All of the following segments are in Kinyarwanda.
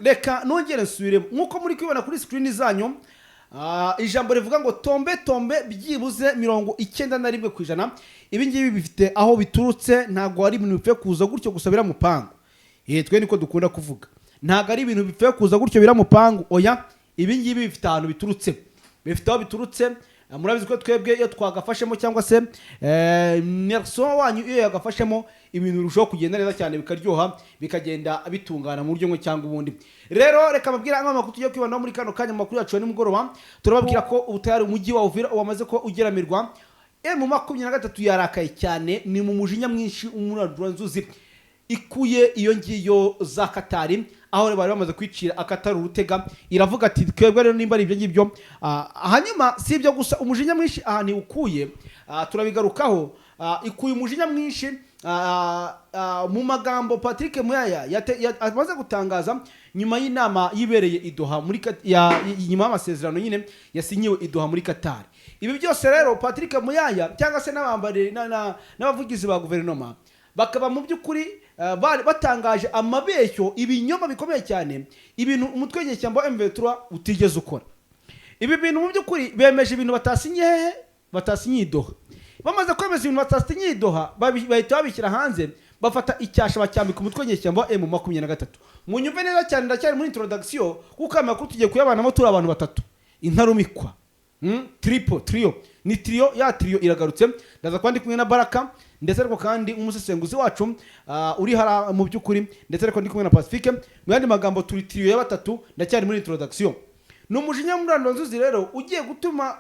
Reka nongere nsubiremo nk'uko muri kubibona kuri screen zanyu. Ijambo rivuga ngo tombe tombe byibuze 91%. Ibi ngibi bifite aho biturutse, ntabwo ari ibintu bipfuye kuza gutyo gusa biramupangu. Twe niko dukunda kuvuga, ntabwo ari ibintu bipfuye kuza gutyo biramupangu. Oya, ibi ngibi bifite ahantu biturutse, bifite aho biturutse. Murabizi ko twebwe iyo twagafashemo, cyangwa se Nelson wanyu iyo yagafashemo, ibintu birushaho kugenda neza cyane, bikaryoha, bikagenda bitungana mu buryo bumwe cyangwa ubundi. Rero reka mbabwire amwe amakuru tugiye kwibandaho muri kano kanya. Mu makuru yacu ya nimugoroba turababwira ko ubutayari umujyi wa Uvira wamaze ko ugeramirwa. M23 yarakaye cyane, ni mu mujinya mwinshi umuranduranzuzi ikuye iyo ngiyo za Katari, aho bari bamaze kwicira akatari urutega. Iravuga ati: "Twebwe rero nimba ari ibyo ngibyo." Hanyuma si ibyo gusa, umujinya mwinshi ahantu iwukuye turabigarukaho. Ikuye umujinya mwinshi mu magambo Patrick Muyaya amaze gutangaza nyuma y'inama yibereye i Doha muri nyuma y'amasezerano nyine yasinyiwe i Doha muri Qatar. Ibi byose rero Patrick Muyaya cyangwa se n'abambari n'abavugizi ba guverinoma bakaba mu by'ukuri bari batangaje amabeshyo, ibinyoma bikomeye cyane, ibintu umutwe w'inyeshyamba wa M23 utigeze ukora. Ibi bintu mu by'ukuri bemeje ibintu batasinye hehe? Batasinye i Doha. Bamaze kwemeza ibintu batasinye i Doha, bahita babishyira hanze, bafata icyasha bacyambika umutwe w'inyeshyamba wa M23. Munyumve neza cyane, ndacyari muri introduction, kuko aya makuru tugiye kuyabanamo turi abantu batatu intarumikwa. Tripo trio, ni trio ya trio iragarutse. Ndaza kuba ndi kumwe na Baraka, ndetse ariko kandi umusesenguzi wacu uri hara mu by'ukuri, ndetse ariko ndi kumwe na Pacifique. Mu yandi magambo turi trio ya batatu. Ndacyari muri introduction. Ni umujinya nzuzi rero ugiye gutuma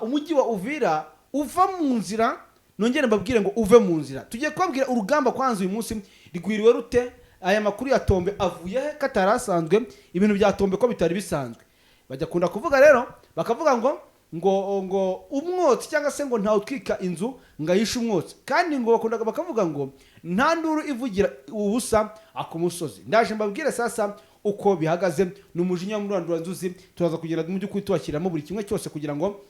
umujyi wa Uvira uva mu nzira. Nongere mbabwire ngo uve mu nzira. Tugiye kubabwira urugamba kwanza uyu munsi rwiriwe rute, aya makuru ya tombe avuye he katari asanzwe, ibintu bya tombe ko bitari bisanzwe. Bajya kunda kuvuga rero, bakavuga ngo umwotsi, cyangwa se ngo ntawe utwika inzu ngo ahishe umwotsi, kandi ngo bakunda bakavuga ngo nta nduru ivugira ubusa ku musozi. Ndaje mbabwire sasa uko bihagaze. Ni umujinya w'umuranduranzuzi, turaza kugenda mu by'ukuri tubashyiramo buri kimwe cyose kugira ngo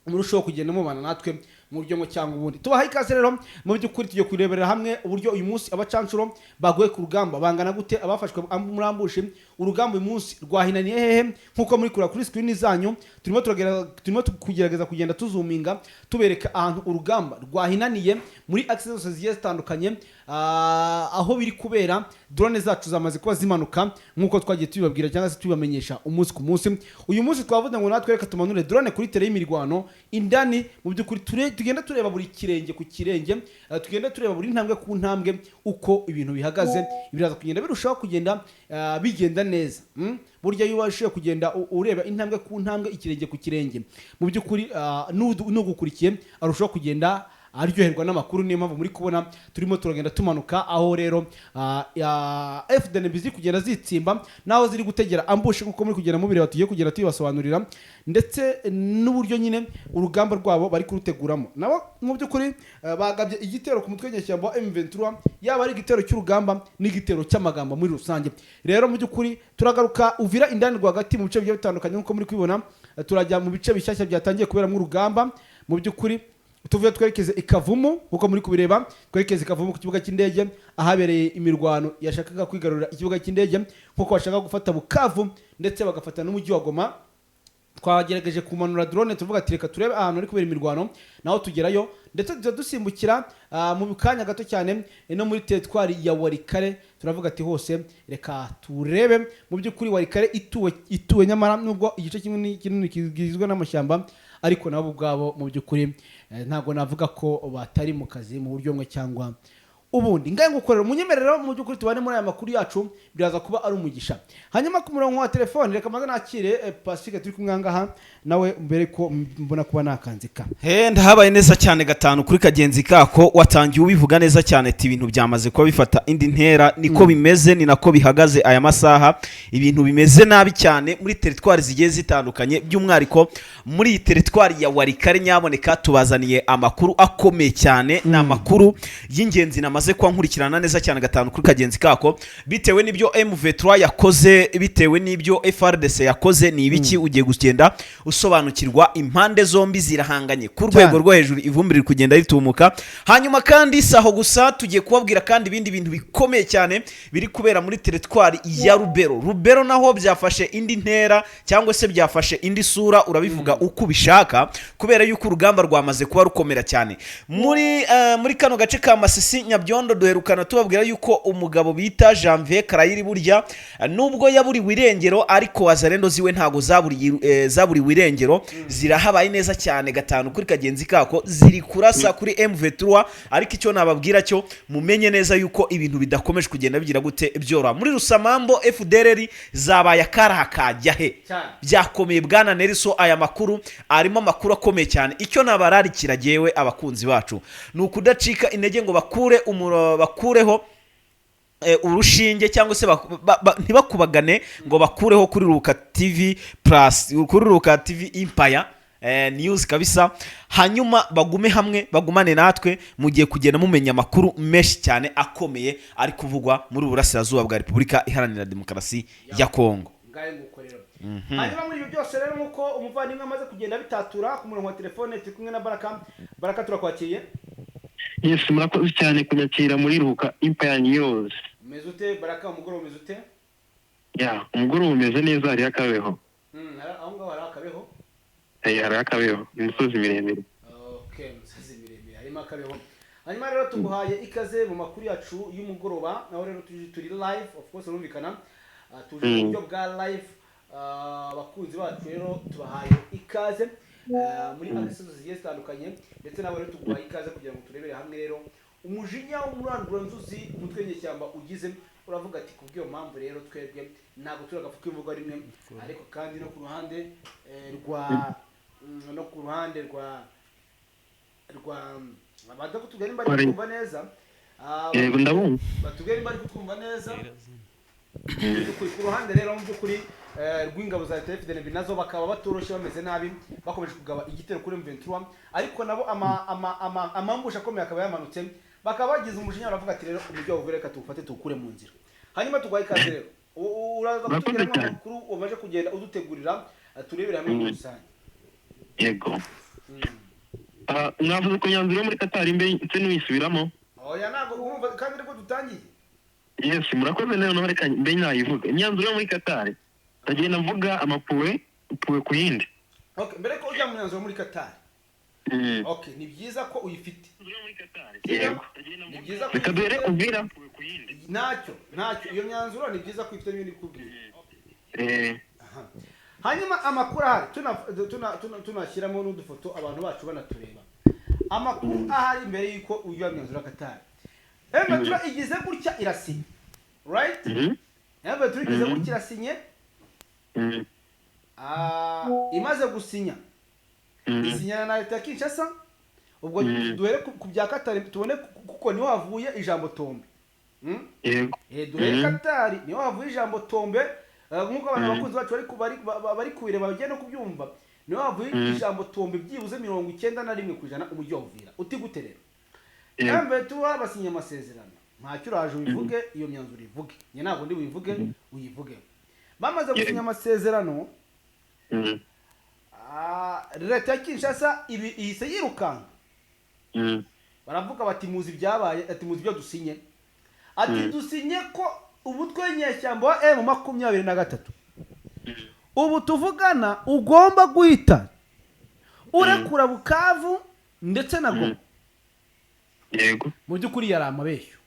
murusheho kugenda mubana natwe mu buryo bumwe cyangwa ubundi. Tubahaye ikaze rero. Mu by'ukuri tugiye kurebera hamwe uburyo uyu munsi abacanshuro baguye ku rugamba bangana gute, abafashwe muri ambush. Urugamba uyu munsi rwahinaniye hehe? Nk'uko muri kureba kuri screen zanyu, turimo kugerageza kugenda tuzuminga, tubereka ahantu urugamba rwahinaniye muri axes zose zigiye zitandukanye, aho biri kubera. Drone zacu zamaze kuba zimanuka nk'uko twagiye tubibabwira cyangwa se tubibamenyesha umunsi ku munsi. Uyu munsi twavuze ngo natwe reka tumanure drone kuri terrain y'imirwano indani, mu by'ukuri tugenda tureba buri kirenge ku kirenge, tugenda tureba buri ntambwe ku ntambwe uko ibintu bihagaze. Biraza kugenda birushaho kugenda bigenda neza. Burya iyo ubashije kugenda ureba intambwe ku ntambwe, ikirenge ku kirenge, mu by'ukuri n'ugukurikiye arushaho kugenda aryoherwa n'amakuru. Niyo mpamvu muri kubona turimo turagenda tumanuka aho rero FDNB ziri kugenda zitsimba naho ziri gutegera ambush, nkuko muri kugenda mubireba. Tugiye kugenda tubibasobanurira, ndetse n'uburyo nyine urugamba rwabo bari kuruteguramo. Nabo mu by'ukuri bagabye igitero ku mutwe w'inyeshyamba wa M23, yaba ari igitero cy'urugamba n'igitero cy'amagambo muri rusange. Rero mu by'ukuri turagaruka Uvira indani rwagati mu bice bigiye bitandukanye. Nkuko muri kubibona, turajya mu bice bishyashya byatangiye kuberamo urugamba. Mu by'ukuri tuvuye twerekeze i Kavumu, nkuko muri kubireba, twerekeze i Kavumu ku kibuga cy'indege ahabereye imirwano yashakaga kwigarurira ikibuga cy'indege, nkuko bashaka gufata Bukavu ndetse bagafata n'umujyi wa Goma. Twagerageje kumanura drone, tuvuga ati reka turebe ahantu hari kubera imirwano, naho tugerayo, ndetse tujya dusimbukira mu kanya gato cyane no muri teritwari ya Walikale. Turavuga ati hose reka turebe. Mu by'ukuri Walikale ituwe nyamara nubwo igice kimwe kinini kigizwe n'amashyamba, ariko nabo ubwabo mu by'ukuri ntabwo navuga ko batari mu kazi mu buryo bumwe cyangwa ubundi. Ngahe ngukorera umunyemerero, mu by'ukuri tubane muri aya makuru yacu, biraza kuba ari umugisha. Hanyuma ku murongo wa telefone reka maze nakire Pacifique turi kumwe ngaha nawe, mbere ko mbona kuba nakanzika. He, ndahabaye neza cyane gatanu kuri kagenzi kako. Watangiye ubivuga neza cyane ati ibintu byamaze kuba bifata indi ntera. Niko bimeze, ni nako bihagaze aya masaha. Ibintu bimeze nabi cyane muri teritwari zigiye zitandukanye, by'umwihariko muri iyi teritwari ya Walikale. Nyaboneka tubazaniye amakuru akomeye cyane, ni amakuru y'ingenzi namaze Maze kuba nkurikirana neza cyane gatanu kuri kagenzi kako, bitewe n'ibyo M23 yakoze, bitewe n'ibyo FARDC yakoze, ni ibiki ugiye kugenda usobanukirwa. Impande zombi zirahanganye ku rwego rwo hejuru, ivumbi riri kugenda ritumuka. Hanyuma kandi si aho gusa, tugiye kubabwira kandi ibindi bintu bikomeye cyane biri kubera muri teritwari ya Rubero. Rubero naho byafashe indi ntera cyangwa se byafashe indi sura, urabivuga uko ubishaka, kubera yuko urugamba rwamaze kuba rukomera cyane muri kano gace ka Masisi Nyabyondo. Duherukana tubabwira yuko umugabo bita Janvier Karayiri burya nubwo yaburiwe irengero, ariko wazalendo ziwe ntago zaburiwe irengero, zirahabaye neza cyane gatanu kuri kagenzi kako, ziri kurasa kuri M23. Ariko icyo nababwira cyo, mumenye neza yuko ibintu bidakomeje kugenda bigira gute byoroha. Muri Rusamambo FDLR zabaye akaraha kajya he. Cyane. Byakomeye, bwana Nelson. Aya makuru arimo amakuru akomeye cyane. Icyo nabararikira jyewe abakunzi bacu ni ukudacika intege ngo bakure umuro, bakureho urushinge cyangwa se ntibakubagane ngo bakureho kuri Ruka TV Plus, kuri Ruka TV Empire News kabisa. Hanyuma bagume hamwe, bagumane natwe, mugiye kugenda mumenya amakuru menshi cyane akomeye ari kuvugwa muri Burasirazuba bwa Repubulika Iharanira Demokarasi ya Kongo. Ngahe nguko rero. Hanyuma muri ibyo byose rero, nk'uko umuvandimwe amaze kugenda bitatura, ku murongo wa telefone turi kumwe na Baraka. Baraka, turakwakiriye. Yes, murakoze cyane kunyakira muri Ruka Empire News. Umeze ute, Baraka? Umugoroba umeze ute? Ya, umugoroba umeze neza, hariho akabeho. Aho ngaho hari akabeho? Eh, hariho akabeho, imisozi miremire. Okay, imisozi miremire harimo akabeho. Hanyuma rero tuguhaye ikaze mu makuru yacu y'umugoroba. Naho rero turi live, of course urumvikana. Tuje mu buryo bwa live. Abakunzi bacu rero tubahaye ikaze muri agasozi zigiye zitandukanye, ndetse nabo rero tuguhaye ikaze kugira ngo turebere hamwe rero umujinya w'umuranduranzuzi umutwe w'inyeshyamba ugize. Uravuga ati kubw'iyo mpamvu rero twebwe ntabwo turagapfa kwivugwa rimwe. Ariko kandi no ku ruhande rwa baza kutubwira nimba ari kutwumva neza. Yego, ndabumva. Batubwire nimba ari kutwumva neza. Mu by'ukuri, ku ruhande rero mu by'ukuri rw'ingabo za leta FDNB, nazo bakaba batoroshye, bameze nabi, bakomeje kugaba igitero kuri M23, ariko nabo ama ama ama amambusha akomeye akaba yamanutse, bakaba bagize umujinya, baravuga ati rero umujyi wa Uvira reka tuwufate tuwukure mu nzira. Hanyuma tuguhaye ikaze rero. Uraza Murakoze kutubwira cyane. amakuru umaze kugenda udutegurira, turebere hamwe muri rusange. Yego. Mwavuze ku myanzuro yo muri Qatar, mbe nse n'uyisubiramo? Oya, ntabwo urumva kandi nibwo dutangiye. Yes, murakoze. Noneho reka mbe nayivuga, imyanzuro yo muri Qatar. Ndagenda mvuga amapuwe puwe ku yindi. Okay, mbere ko ujya mu myanzuro muri Qatar, okay, ni byiza ko uyifite. Yego. Ni byiza ko Reka duhere uyifite. Uvira. Ntacyo, iyo myanzuro ni byiza ko uyifite n'ibindi kubwira. Aha. Hanyuma amakuru ahari, tunashyiramo n'udufoto abantu bacu banatureba. Amakuru ahari mbere y'uko ujya mu myanzuro ya Qatar, M23 igize gutya irasinye, right? M23 igize gutya irasinye. Imaze gusinya, isinyana na leta ya Kinshasa. Ubwo duhere ku bya Qatar tubone, kuko niho havuye ijambo tombe. Yego. Duhere Qatar, niho havuye ijambo tombe. Nk'uko abantu bakunzi bacu bari kubireba bagiye no kubyumva, niho havuye ijambo tombe byibuze 91% umujyi wa Uvira. Uti gute rero? Yego. M23 basinye amasezerano, ntacyo, uraje ubivuge, iyo myanzuro ivuge. Njye ntabwo ndi buyivuge, uyivuge. Bamaze gusinya amasezerano, leta ya Kinshasa ibi ihise yirukanka. Baravuga bati muzi ibyabaye, ati muzi ibyo dusinye, ati dusinye ko umutwe w'inyeshyamba wa M23 ubu tuvugana ugomba guhita urekura Bukavu ndetse na Goma. Yego. Mu by'ukuri yari amabeshyo.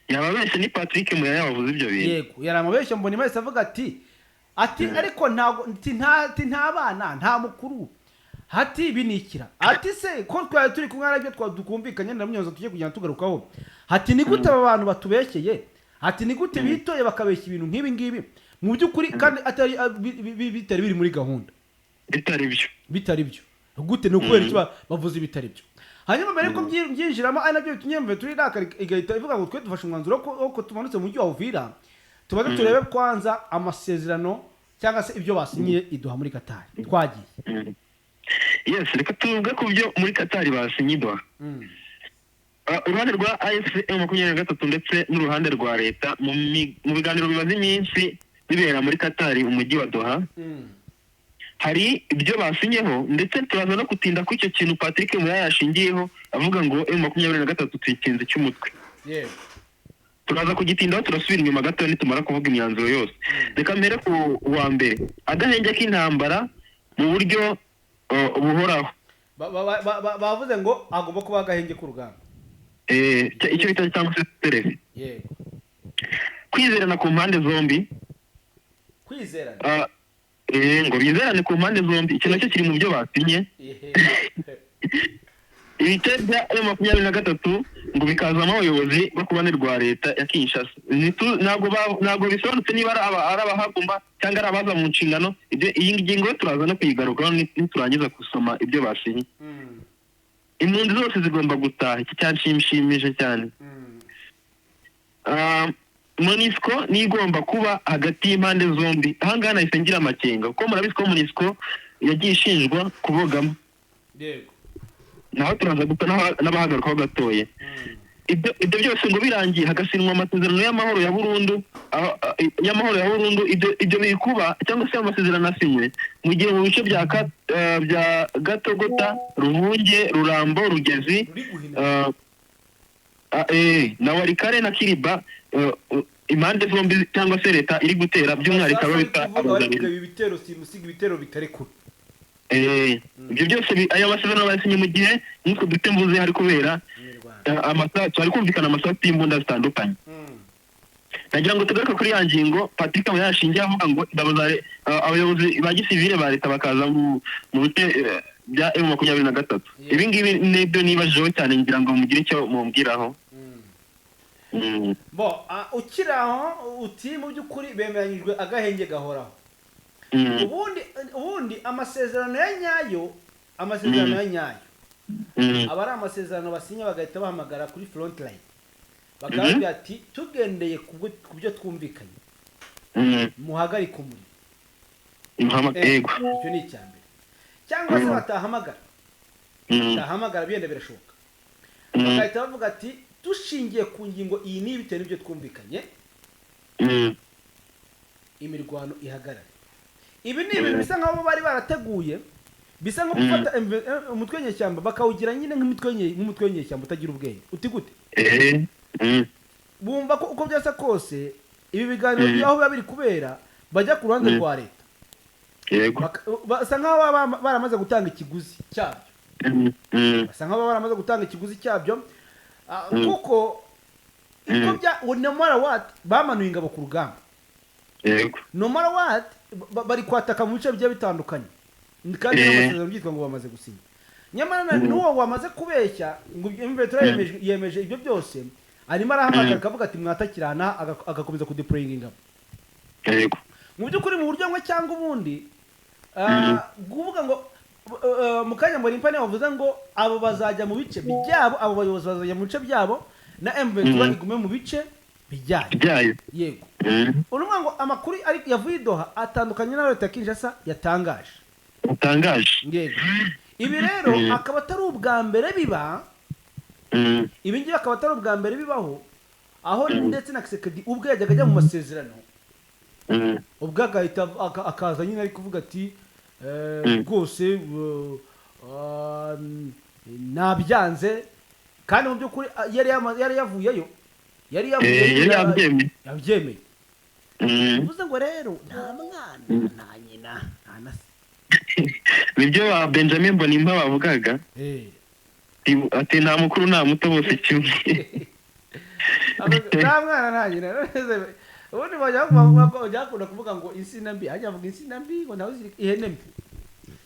Yababeshye, ni Patrick Muyaya wavuze ibyo bintu. Yego, yari amabeshyo. Mbona wese avuga ati ariko ntabwo ati nta bana, nta mukuru, hati binikira, ati se ko twari turi kumwe aribyo twadukumvikanye na Munyozo tujye kugenda tugarukaho, hati ni gute aba bantu batubeshyeye, hati ni gute bitoye bakabeshya ibintu nk'ibi ngibi mu by'ukuri kandi atari bitari biri muri gahunda? Bitari byo. Bitari byo gute? Ni ukubera iki bavuze ibitari byo? Hanyuma mbere yuko byinjiramo, ari nabyo bitumye mve turi rakara, igahita ivuga ngo twe dufashe umwanzuro ko tumanutse mu mujyi wa Uvira, tubanze turebe kwanza amasezerano cyangwa se ibyo basinyiye iduha muri Qatar. Twagiye. Yes, reka tuvuge ku byo muri Qatar basinye i Doha. Uruhande rwa AFC M23 ndetse n'uruhande rwa leta mu biganiro bimaze iminsi bibera muri Katari, umujyi wa Doha, hari ibyo basinyeho, ndetse turaza no gutinda kuri icyo kintu Patrick Muyaya yashingiyeho avuga ngo M23 tuyikinze cy'umutwe. Turaza kugitindaho, turasubira inyuma gato nitumara kuvuga imyanzuro yose. Reka mpere ku wa mbere, agahenge k'intambara mu buryo buhoraho. Bavuze ngo agomba kuba agahenge k'urugamba. Icyo bita cyangwa se trêve. Kwizerana ku mpande zombi. Kwizerana. Ngo bizerane ku mpande zombi, icyo nacyo kiri mu byo basinye. Ibice bya M23 ngo bikazamo abayobozi bo ku ruhande rwa leta ya Kinshasa. Ntabwo bisobanutse niba ari abahaguma cyangwa ari abaza mu nshingano. Ibyo, iyi ngingo yo turaza no kuyigarukaho niturangiza gusoma ibyo basinye. Impunzi zose zigomba gutaha, iki cyanshimishije cyane. MONUSCO niyo igomba kuba hagati y'impande zombi. Ahangaha nahise ngira amakenga, kuko murabizi ko MONUSCO yagiye ishinjwa kubogamo. Naho turaza gusa n'abahagarukaho gatoya. Ibyo byose ngo birangiye hagasinywa amasezerano y'amahoro ya burundu, y'amahoro ya burundu. Ibyo biri kuba cyangwa se amasezerano asinywe mu gihe mu bice bya Gatogota, Ruvunge, Rurambo, Rugezi Ruri guhina. Na Warikare na Kiriba, impande zombi cyangwa se leta iri gutera, by'umwihariko abo bita Amasasu ari kuvuga, bari Abazabiri. kugaba ibitero simusiga, ibitero bitarekura. Ibyo byose aya masezerano bayasinye mu gihe nk'utwo duce mvuze hari kubera Imirwano. Amasasu, hari kumvikana amasasu y'imbunda zitandukanye. Nagira ngo tugaruke kuri ya ngingo Patrick Muyaya yashingiye avuga ngo ingabo za abayobozi ba gisivile ba leta bakaza mu bice bya M23. Ibi ngibi nibyo nibajijeho cyane, ngira ngo mugire icyo mumbwiraho. Bo ukiri aho uti mu by'ukuri bemeranyijwe agahenge gahoraho. Ubundi amasezerano ya nyayo, amasezerano ya nyayo aba ari amasezerano basinya bagahita bahamagara kuri front line, bakababwira ati: "Tugendeye ku byo twumvikanye, muhagarike umuriro." Icyo ni icya mbere. Cyangwa se batahamagara, batahamagara, byenda birashoboka, bagahita bavuga ati: "Dushingiye ku ngingo iyi n'iyi, bitewe n'ibyo twumvikanye, imirwano ihagarare." Ibi ni ibintu bisa nk'aho bari barateguye, bisa nko gufata umutwe w'inyeshyamba bakawugira nyine nk'umutwe w'inyeshyamba utagira ubwenge. Uti gute? Bumva ko uko byasa kose ibi biganiro aho biba biri kubera bajya ku ruhande rwa leta. Basa nk'aho baba baramaze gutanga ikiguzi cyabyo. Basa nk'aho baba baramaze gutanga ikiguzi cyabyo. Kuko uko bya, no matter what, bamanuye ingabo ku rugamba. No matter what, bari kwataka mu bice bigiye bitandukanye, kandi n'amasezerano byitwa ngo bamaze gusinya, nyamara n'uwo wamaze kubeshya ngo M23 yemeje ibyo byose, arimo arahamagara akavuga ati: "Mwatakirana," agakomeza kudeployinga ingabo. Mu by'ukuri, mu buryo bumwe cyangwa ubundi, kuvuga ngo mu kanya ngo Rimpa wavuze ngo abo bazajya mu bice byabo, abo bayobozi bazajya mu bice byabo na M23 igume mu bice bijyanye. Byayo. Yego. Urumva ngo amakuru ari yavuye i Doha atandukanye na leta ya Kinshasa yatangaje. Utangaje. Yego. Ibi rero akaba atari ubwa mbere biba. Ibi ngibi akaba atari ubwa mbere bibaho, aho ndetse na Tshisekedi ubwe yajyaga ajya mu masezerano, ubwo agahita akaza nyine ari kuvuga ati: "Rwose nabyanze." Kandi mu by'ukuri yari yavuyeyo, yari yavuyeyo. Yari yabyemeye. Yabyemeye. Bivuze ngo rero nta mwana, nta nyina, nta na se. Nibyo ba Benjamin Mbonimpa bavugaga. Ati: "Nta mukuru, nta muto, bose kimwe." Nta mwana, nta nyina. Ubundi bajya bavuga ko bajya bakunda kuvuga ngo insina mbi, hajya bavuga insina mbi ngo ntawe uzirika ihene mbi.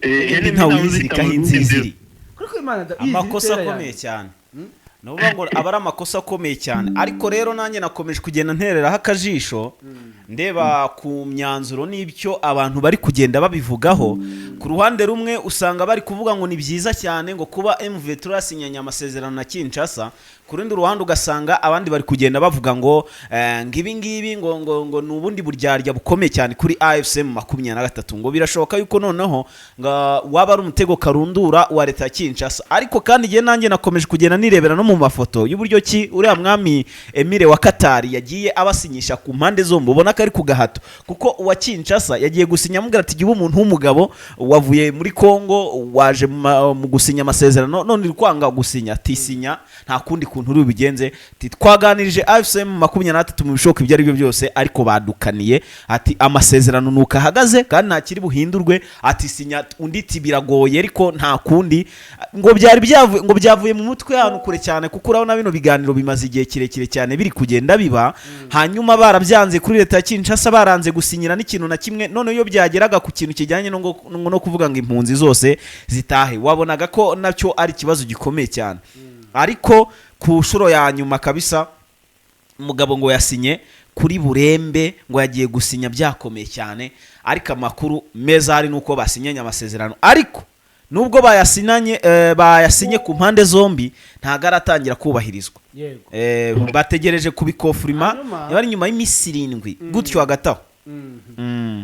Ihene mbi ntawe ntawe uyizirikaho uzirika mu inziziri. Kuri ko Imana Amakosa yizira akomeye yanjye. cyane, ni ukuvuga ngo aba ari amakosa akomeye cyane. Ariko rero nanjye nakomeje kugenda ntereraho akajisho, ndeba ku myanzuro n'ibyo abantu bari kugenda babivugaho. Ku ruhande rumwe usanga bari kuvuga ngo ni byiza cyane ngo kuba M23 yasinyanye amasezerano na Kinshasa. Ku rundi ruhande ugasanga abandi bari kugenda bavuga ngo ngo ibi ngibi ngo ni ubundi buryarya bukomeye cyane kuri AFC M23, ngo birashoboka yuko noneho ngo waba ari umutego karundura wa leta ya Kinshasa. Ariko kandi igihe nanjye nakomeje kugenda nirebera no mu mu mafoto y'uburyo ki uriya mwami Emire wa Katari yagiye abasinyisha ku mpande zombi, ubona ko ari ku gahato, kuko uwa Kinshasa yagiye gusinya amubwira ati: "Jya uba umuntu w'umugabo, wavuye muri Kongo waje mu gusinya amasezerano, none uri kwanga gusinya." Ati: "Sinya, nta kundi kuntu uri bubigenze." Ati: "Twaganirije AFC M 23 mu bishoboka ibyo ari byo byose, ariko badukaniye." Ati: "Amasezerano nuko ahagaze kandi nta kiri buhindurwe." Ati: "Sinya." Undi ati: "Biragoye, ariko nta kundi." Ngo byari byavuye, ngo byavuye mu mutwe ahantu kure cyane, kuko urabona bino biganiro bimaze igihe kirekire cyane biri kugenda biba, hanyuma barabyanze kuri leta ya Kinshasa, baranze gusinyira n'ikintu na kimwe. None iyo byageraga ku kintu kijyanye no kuvuga ngo impunzi zose zitahe, wabonaga ko nacyo ari ikibazo gikomeye cyane. Ariko ku nshuro ya nyuma kabisa, umugabo ngo yasinye kuri burembe, ngo yagiye gusinya byakomeye cyane. Ariko amakuru meza hari nuko basinyanye amasezerano, ariko nubwo bayasinanye, bayasinye ku mpande zombi, ntabwo aratangira kubahirizwa. Bategereje kubiconfirma. Niba ari nyuma y'iminsi 7 gutyo hagati aho.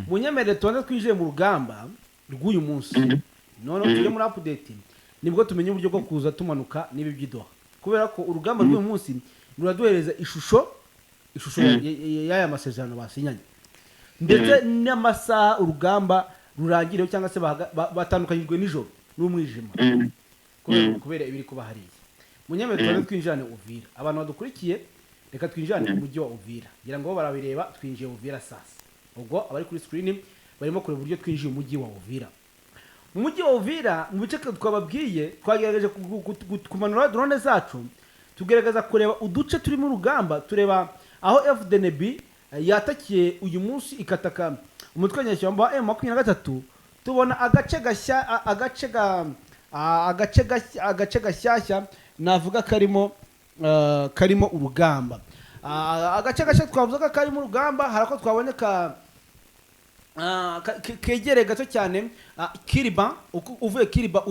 Munyemerere tubanze twinjiye mu rugamba rw'uyu munsi, noneho tujye muri update, nibwo tumenya uburyo bwo kuza tumanuka n'ibi by'i Doha, kubera ko urugamba rw'uyu munsi ruraduhereza ishusho y'aya masezerano basinyanye, ndetse n'amasaha urugamba rurangiriyeho, cyangwa se batandukanyijwe nijoro n'umwijima kubera ibiri kuba hariya. Munyemerere tubanze twinjirane Uvira. Abantu badukurikiye, reka twinjirane mu mujyi wa Uvira, ngira ngo bo barabireba. Twinjiye Uvira sasa. Ubwo abari kuri screen barimo kureba uburyo twinjiye umujyi wa Uvira. Mu mujyi wa Uvira, mu bice twababwiye, twagerageje kumanura drone zacu, tugerageza kureba uduce turimo urugamba, tureba aho FDNB yatakiye uyu munsi, ikataka umutwe w'inyeshyamba wa M23. Tubona agace gashya, agace ga agace gashya, agace gashyashya navuga karimo urugamba. Agace gashya twavuze ko karimo urugamba, hari ako twabonye ka kegereye gato cyane Kiriba. Uvuye Kiriba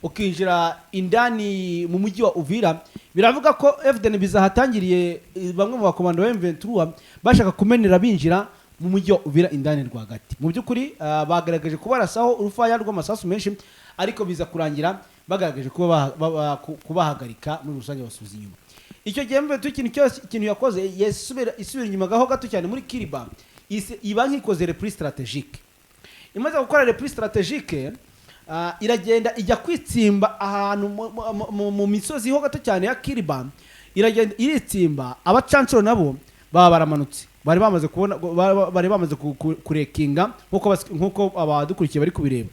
ukinjira indani mu mujyi wa Uvira, biravuga ko FDN bizahatangiriye, bamwe mu bakomando ba M23 bashaka kumenera binjira mu mujyi wa Uvira indani rwagati. Mu by'ukuri bagaragaje kubarasaho urufaya rw'amasasu menshi, ariko biza kurangira bagaragaje kuba kubahagarika muri rusange, basubiza inyuma. Icyo gihe M23 ikintu cyose, ikintu yakoze, yasubira isubira inyuma gaho gato cyane muri Kiriba, iba nk'ikoze repli stratégique. Imaze gukora repli stratégique, iragenda ijya kwitsimba ahantu mu misozi ho gato cyane ya Kiriba, iragenda iritsimba. Abacancuro nabo baba baramanutse, bari bamaze kubona, bari bamaze kurekinga nk'uko abadukurikiye bari kubireba,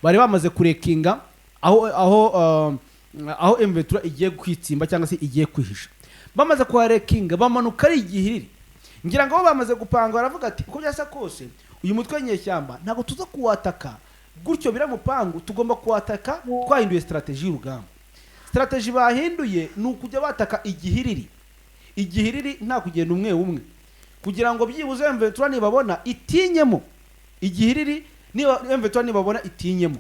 bari bamaze kurekinga aho M23 igiye kwitsimba cyangwa se igiye kwihisha. Bamaze kuharekinga, bamanuka ari igihiriri. Ngira ngo bo bamaze gupanga, baravuga ati: "Uko byasa kose uyu mutwe w'inyeshyamba ntabwo tuza kuwataka gutyo biramupangu, tugomba kuwataka twahinduye stratégie y'urugamba." Stratégie bahinduye ni ukujya bataka igihiriri igihiriri, nta kugenda umwe umwe, kugira ngo byibuze M23 nibabona itinyemo igihiriri, niba M23 nibabona itinyemo.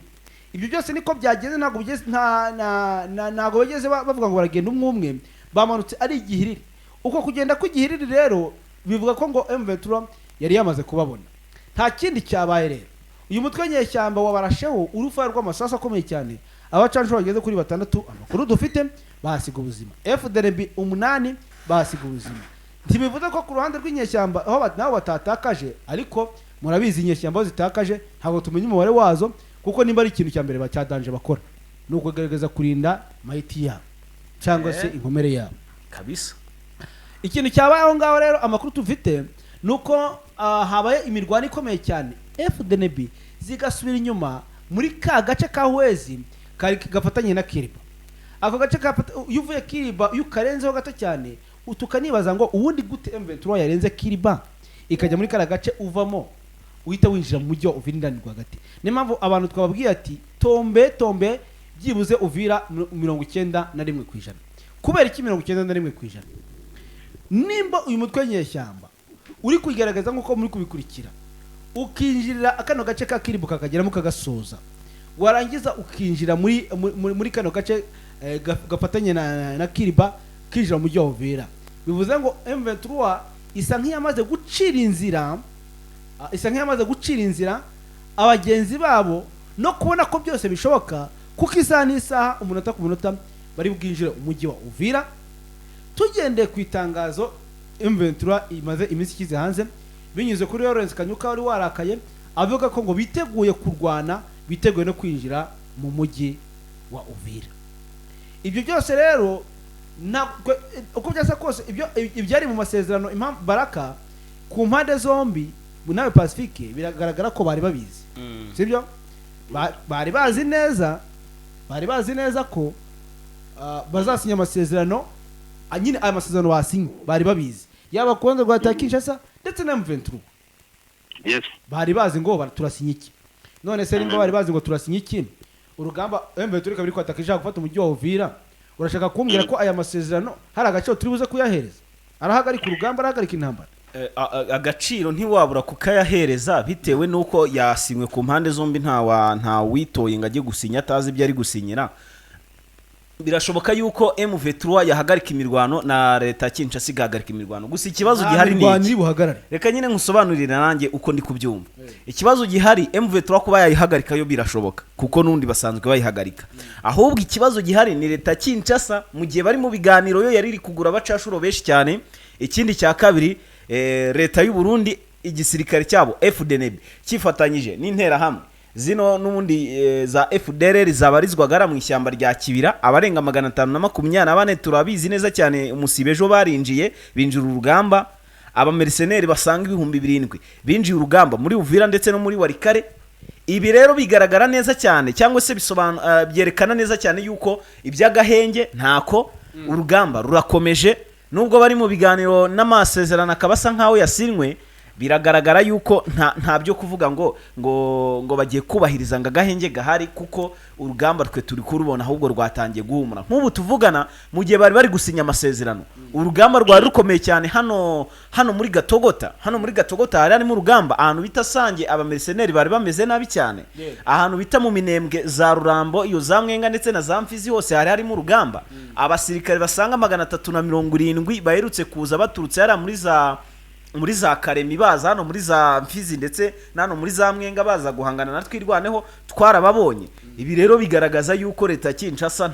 Ibyo byose niko byagenze. Ntabwo bigeze ntabwo bageze bavuga ngo baragenda umwe umwe, bamanutse ari igihiriri. Uko kugenda kw'igihiriri rero bivuga ko ngo M23 yari yamaze kubabona. Nta kindi cyabaye rero, uyu mutwe w'inyeshyamba wabarasheho urufaya rw'amasasu akomeye cyane. Abacanshuro bageze kuri batandatu, amakuru dufite, bahasiga ubuzima. FDNB umunani bahasiga ubuzima. Ntibivuze ko ku ruhande rw'inyeshyamba aho nabo batatakaje, ariko murabizi, inyeshyamba aho zitakaje ntabwo tumenya umubare wazo, kuko nimba ari ikintu cya mbere bacyadanje bakora ni ukugerageza kurinda mayiti yabo cyangwa se inkomere yabo. Kabisa. Ikintu cyabaye aho ngaho rero, amakuru dufite ni uko habaye imirwano ikomeye cyane, FDNB zigasubira inyuma muri ka gace ka Hwezi kari gafatanye na Kiriba. Ako gace iyo uvuye Kiriba, iyo ukarenzeho gato cyane, tukanibaza ngo ubundi gute M23 yarenze Kiriba ikajya muri kariya gace uvamo uhita winjira mu mujyi wa Uvira indani rwagati? Niyo mpamvu abantu twababwiye ati: "Tombe tombe byibuze Uvira 91%." Kubera iki 91%? Nimba uyu mutwe w'inyeshyamba uri kugaragaza nk'uko muri kubikurikira, ukinjirira kano gace ka Kiribu kakageramo kagasoza, warangiza ukinjira muri kano gace gafatanye na Kiriba, kinjira mu mujyi wa Uvira, bivuze ngo M23 isa nk'iyamaze gucira inzira, isa nk'iyamaze gucira inzira abagenzi babo no kubona ko byose bishoboka, kuko isaha n'isaha, umunota ku munota. bari bwinjire umujyi wa Uvira. Tugendeye ku itangazo M23 imaze iminsi ikize hanze binyuze kuri Lawrence Kanyuka wari warakaye avuga ko ngo biteguye kurwana, biteguye no kwinjira mu mujyi wa Uvira. Ibyo byose rero ntabwo, uko byasa kose, ibyo ibyari mu masezerano, impamvu Baraka ku mpande zombi nawe Pacifique, biragaragara ko bari babizi, sibyo? Bari bazi neza, bari bazi neza ko bazasinya amasezerano. Nyine aya masezerano basinye bari babizi, yaba ku ruhande rwa leta ya Kinshasa ndetse na M23. Bari bazi ngo turasinya iki. None se nimba bari bazi ngo turasinya iki, urugamba M23 ikaba iri kwataka ishaka gufata umujyi wa Uvira, urashaka kumbwira ko aya masezerano hari agaciro turi buze kuyahereza? Arahagarika urugamba? Arahagarika intambara? Agaciro ntiwabura kukayahereza bitewe n'uko yasinywe ku mpande zombi. Nta witoye ngo ajye gusinya atazi ibyo ari gusinyira. Birashoboka yuko M23 yahagarika imirwano na leta ya Kinshasa igahagarika imirwano, gusa ikibazo Nta gihari ni mirwano iki? iri buhagarare. Reka nyine nkusobanurire nanjye uko ndi kubyumva. Ikibazo gihari, M23 kuba yayihagarika yo birashoboka kuko n'undi basanzwe bayihagarika. Ahubwo ikibazo gihari ni leta ya Kinshasa, mu gihe bari mu biganiro, yo yari iri kugura abacashuro benshi cyane. Ikindi cya kabiri, leta y'u Burundi, igisirikare cyabo FDNB cyifatanyije n'interahamwe zino n'ubundi za FDLR zabarizwaga ara mu ishyamba rya Kibira, abarenga 524, turabizi neza cyane. Umusibe ejo barinjiye, binjira urugamba. Abamerceneri basanga 7000 binjiye urugamba muri Uvira ndetse no muri Walikale. Ibi rero bigaragara neza cyane, cyangwa se byerekana neza cyane yuko iby'agahenge ntako, urugamba rurakomeje nubwo bari mu biganiro n'amasezerano akaba asa nkaho yasinywe. Biragaragara yuko nta byo kuvuga ngo bagiye kubahiriza ngo agahenge gahari, kuko urugamba twe turi kurubona ahubwo rwatangiye guhumura. Nk'ubu tuvugana, mu gihe bari bari gusinya amasezerano, urugamba rwari rukomeye cyane hano muri Gatogota. Hano muri Gatogota hari harimo urugamba, ahantu bita Sange abamerceneri bari bameze nabi cyane, ahantu bita mu Minembwe, za Rurambo, iyo za Mwenga ndetse na za Mfizi, hose hari harimo urugamba. Abasirikare basanga 370 baherutse kuza baturutse hariya muri za Karemi, baza hano muri za Mfizi ndetse na hano muri za Mwenga, baza guhangana na Twirwaneho, twarababonye. Ibi rero bigaragaza yuko leta ya Kinshasa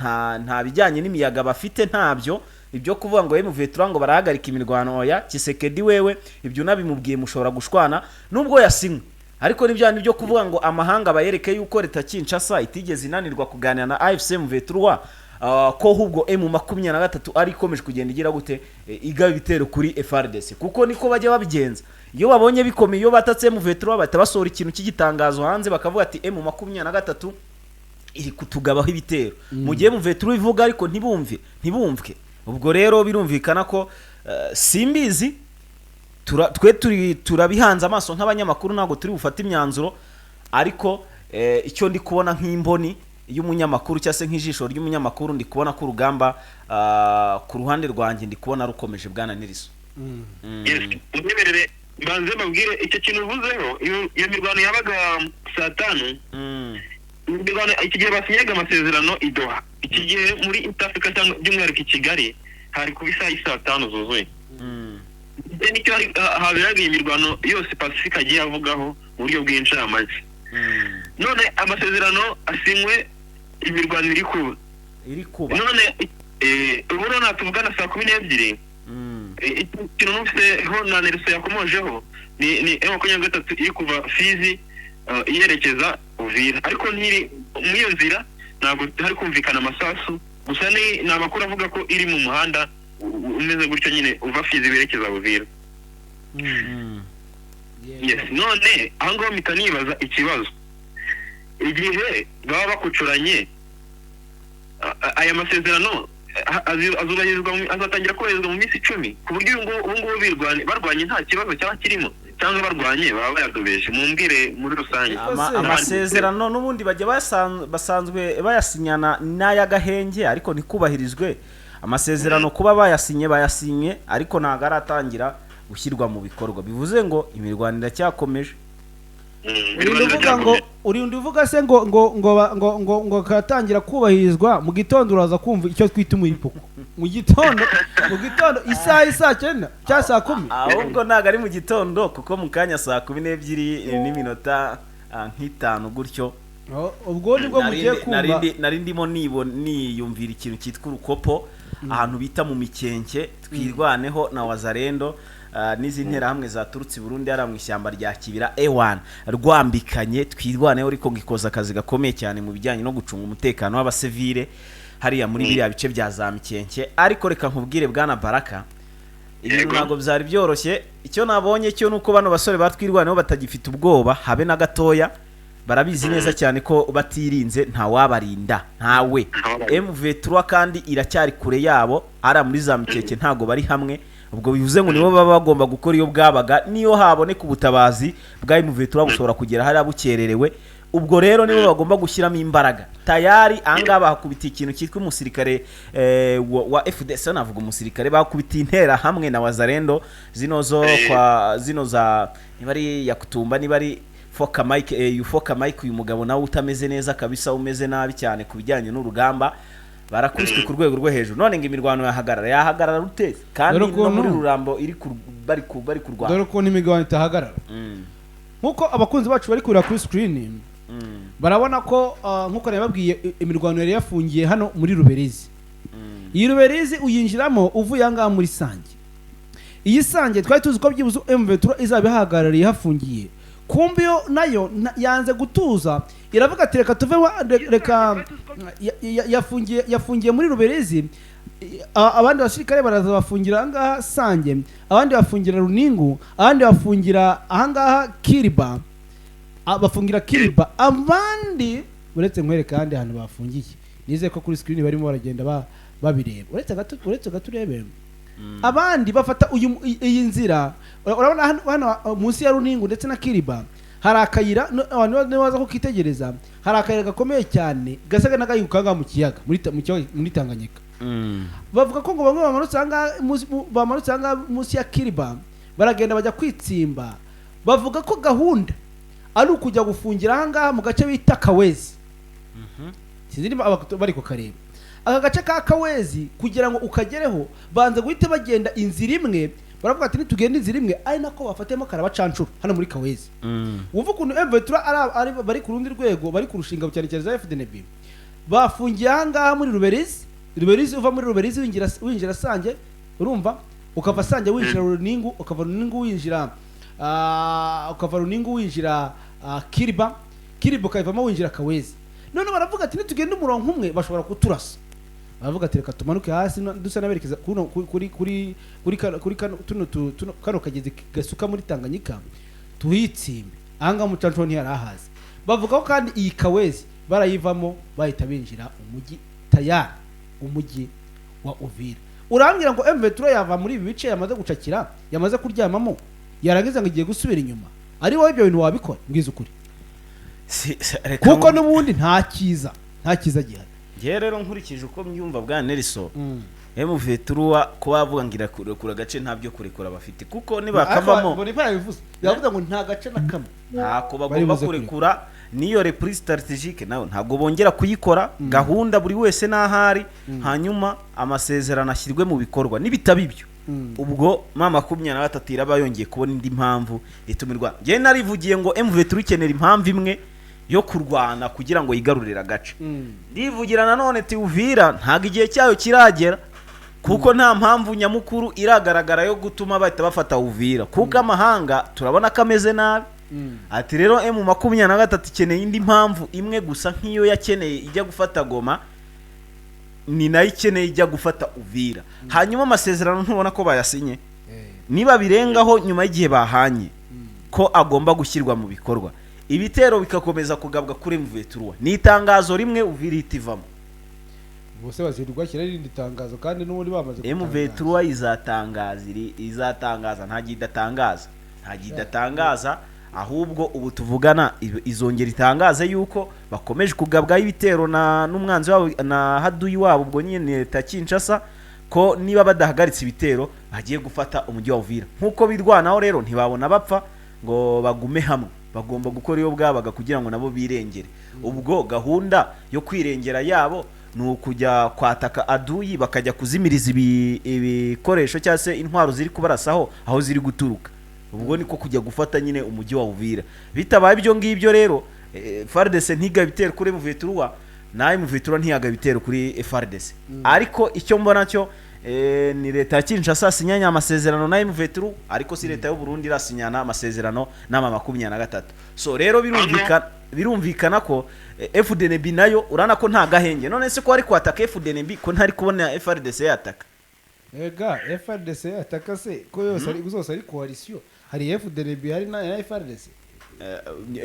nta bijyanye n'imiyaga bafite, ntabyo ibyo kuvuga ngo M23 ngo barahagarika imirwano. Oya, Tshisekedi wewe ibyo unabimubwiye mushobora gushwana nubwo yasinywe. Ariko n'ibyo byo kuvuga ngo amahanga bayereke yuko leta ya Kinshasa itigeze inanirwa kuganira na AFC M23, ko ahubwo M23 ari ikomeje kugenda igira gute, igaba ibitero kuri FARDC, kuko niko bajya babigenza iyo babonye bikomeye. Iyo batatse M23 bahita basohora ikintu cy'igitangazo hanze, bakavuga ati M23 iri kutugabaho ibitero, mu gihe M23 ivuga ariko ntibumve, ntibumvwe. Ubwo rero birumvikana ko simbizi, twe turi turabihanze amaso nk'abanyamakuru, ntabwo turi bufate imyanzuro. Ariko icyo ndi kubona nk'imboni y'umunyamakuru cyangwa se nk'ijisho ry'umunyamakuru, ndi kubona ko urugamba, ku ruhande rwanjye ndi kubona rukomeje, bwana Niriso. Yes, munyemerere mbanze mbabwire icyo kintu uvuzeho. Iyo mirwano yabaga saa 5, imirwano iki gihe basinyaga amasezerano i Doha, iki gihe muri East Africa cyangwa by'umwihariko i Kigali hari kuba isaha y'i 5:00 zuzuye. Ndetse nicyo haberaga iyi mirwano yose Pacifique agiye avugaho mu buryo bw'incamake. None amasezerano asinywe, imirwano iri kuba. Iri kuba. None ubu none tuvugana saa 12, ikintu numviseho na Nelson yakomojeho ni M23 iri kuva Fizi yerekeza Uvira, ariko ntiri muri iyo nzira, ntabwo hari kumvikana amasasu. Gusa ni amakuru avuga ko iri mu muhanda umeze gutyo nyine uva Fizi werekeza Uvira. Yes, none aho ngaho mpita nibaza ikibazo: igihe baba bakucuranye, aya masezerano azubahirizwa azatangira kubahirizwa mu minsi 10, ku buryo ubu ngubu barwanye nta kibazo cyaba kirimo, cyangwa barwanye baba bayadobeje? Mumbwire muri rusange. Amasezerano n'ubundi bajya basanzwe bayasinyana n'ay'agahenge ariko ntikubahirizwe. Amasezerano kuba bayasinye, ariko ntabwo aratangira gushyirwa mu bikorwa, bivuze ngo imirwano iracyakomeje. Urinda uvuga ngo, urinda uvuga se ngo katangira kubahirizwa mu gitondo, uraza kumva icyo twita umuripuko mu gitondo isaha isaa 9 cyangwa saa 10. Ahubwo ntabwo ari mu gitondo, kuko mu kanya saa 12 n'iminota nk'itanu gutyo. Oh, ubwo nibwo mugiye kumva. Nari ndimo niyumvira ikintu cyitwa urukopo, ahantu bita mu Mikenke, Twirwaneho na Wazarendo, n'izi nterahamwe zaturutse i Burundi hariya mu ishyamba rya Kibira, ewan rwambikanye. Twirwaneho ariko ngo ikoza akazi gakomeye cyane mu bijyanye no gucunga umutekano w'abasivile hariya muri biriya bice bya za Mikenke. Ariko reka nkubwire, bwana Baraka, ibintu ntabwo byari byoroshye. Icyo nabonye cyo nuko bano basore batwirwaneho batagifite ubwoba habe na gatoya. Barabizi neza cyane ko batirinze ntawabarinda, ntawe. Ntawabarinda. MV3 kandi iracyari kure yabo ari muri za Mikeke, ntago bari hamwe. Ubwo bivuze ngo nibo baba bagomba gukora iyo bwabaga. Niyo haboneka ubutabazi bwa MV3 bushobora kugera hariya bukererewe. Ubwo rero nibo bagomba gushyiramo imbaraga tayari. Ahangaha bahakubitiye ikintu cyitwa umusirikare wa FDC, navuga umusirikare, bakubitiye intera hamwe na Wazarendo zino zo kwa zino za niba ari Yakutumba, niba ari Foka Mike, Yufoka Mike. Uyu mugabo nawe utameze neza kabisa, umeze nabi cyane ku bijyanye n'urugamba, barakubiswe ku rwego rwo hejuru. None ngo imirwano yahagarara, yahagarara rute kandi Dore no muri Rurambo iri bari kurwana? Dore ukuntu imigabane itahagarara. Nk'uko abakunzi bacu bari kureba kuri screen, barabona ko nk'uko nababwiye, imirwano yari yafungiye hano muri Ruberizi. Iyi Ruberizi uyinjiramo uvuye aha ngaha muri Sange. Iyi Sange twari tuzi ko byibuze M23 izaba ihagarariye, hafungiye. Kumbe yo nayo yanze gutuza, iravuga ati reka tuve reka yafungiye muri Ruberizi. Abandi basirikare baraza bafungira ahangaha Sange, abandi bafungira Runingu, abandi bafungira ahangaha Kiriba, bafungira Kiriba abandi. Uretse nkwereka ahandi hantu bafungiye, nizeye ko kuri screen barimo baragenda babireba. Uretse gato urebe abandi bafata iyi nzira. Urabona hano munsi ya Runingu ndetse na Kiriba hari akayira. Abantu nibaza kukitegereza, hari akayira gakomeye cyane gasa n'agahinguka ngaha mu kiyaga, mu kiyaga, muri Tanganyika. Bavuga ko ngo bamwe bamanutse ahangaha munsi ya Kiriba, baragenda bajya kwitsimba. Bavuga ko gahunda ari ukujya gufungira ahangaha mu gace bita Kawezi. Sinzi niba bari kukareba aka gace ka Kawezi. Kugira ngo ukagereho banza guhita bagenda inzira imwe. Baravuga ati nitugenda inzira imwe, ari nako bafatemo karabacancuro hano muri Kawezi. Wumva ukuntu M23 bari ku rundi rwego, bari kurushinga cyane cyane za FDNB. Bafungiye ahangaha muri Ruberizi. Ruberizi, uva muri Ruberizi winjira Sange, urumva, ukava Sange winjira Runingu, ukava Runingu winjira Kiriba, Kiriba ukavamo winjira Kawezi. None baravuga ati nitugenda umurongo umwe bashobora kuturasa. Baravuga ati reka tumanuke hasi dusa n'aberekeza kuno kuri kano tuno tuno kano kagezi gasuka muri Tanganyika, tuhitsimbe ahangaha. Umucancuro ntiyari ahazi. Bavuga ko kandi iyi Kawezi barayivamo bahita binjira umujyi tayari, umujyi wa Uvira. Urambwira ngo M23 yava muri ibi bice yamaze gucakira, yamaze kuryamamo, yarangiza ngo igiye gusubira inyuma? Ari wowe ibyo bintu wabikora? Mbwiza ukuri. Reka Kuko n'ubundi nta cyiza gihari. Njyewe rero nkurikije uko mbyumva, bwa Nelson, M23 kuba bavuga ngo irakurekura agace, nta byo kurekura bafite, kuko nibakavamo Boniface yabivuze, yavuze ngo nta gace na kamwe ntako bari bagomba buze. kurekura. Niyo repli stratégique nawe ntabwo bongera kuyikora. Gahunda buri wese n'ahari, hanyuma amasezerano ashyirwe mu bikorwa. Nibitaba ibyo, ubwo M23 iraba yongeye kubona indi mpamvu itumirwa. Njyewe narivugiye ngo M23 ikenera impamvu imwe yo kurwana kugira ngo yigarurire agace. Ndivugira nanone ati Uvira ntabwo igihe cyayo kiragera, kuko nta mpamvu nyamukuru iragaragara yo gutuma bahita bafata Uvira, kuko amahanga turabona ko ameze nabi. Ati rero M23 ikeneye indi mpamvu imwe gusa, nk'iyo yakeneye ijya gufata Goma, ni nayo ikeneye ijya gufata Uvira. Hanyuma amasezerano ntubona ko bayasinye? Niba birengaho nyuma y'igihe bahanye ko agomba gushyirwa mu bikorwa, ibitero bikakomeza kugabwa kuri M23, ni itangazo rimwe Uvira ihita ivamo. Bose bazirirwa bashyira irindi tangazo kandi n'ubundi bamaze gutangaza. M23 izatangaza, izatangaza, nta gihe idatangaza, nta gihe idatangaza. Ahubwo ubu tuvugana izongera itangaze yuko bakomeje kugabwaho ibitero na n'umwanzi wabo na haduyi wabo, ubwo nyine leta ya Kinshasa, ko niba badahagaritse ibitero bagiye gufata umujyi wa Uvira. Nk'uko birwanaho rero ntibabona bapfa ngo bagume hamwe, bagomba gukora iyo bwabaga kugira ngo nabo birengere. Ubwo gahunda yo kwirengera yabo ni ukujya kwataka aduyi, bakajya kuzimiriza ibikoresho cyangwa se intwaro ziri kubarasaho aho ziri guturuka. Ubwo niko kujya gufata nyine umujyi wa Uvira. Bitabaye ibyo ngibyo rero FARDC ntigabe ibitero kuri M23, na M23 ntiyagabe ibitero kuri FARDC. Ariko icyo mbona cyo ni leta ya Kinshasa sinyanye amasezerano na M23, ariko si leta y'u Burundi irasinyana amasezerano n'ama 23. So rero birumvikana ko FDNB nayo urana ko nta gahenge. None se ko ari kwataka FDNB, ko ntari kubona FARDC yataka? Ega FRDC ataka se ko yose ari zose ari coalition, hari FDNB, hari na FRDC.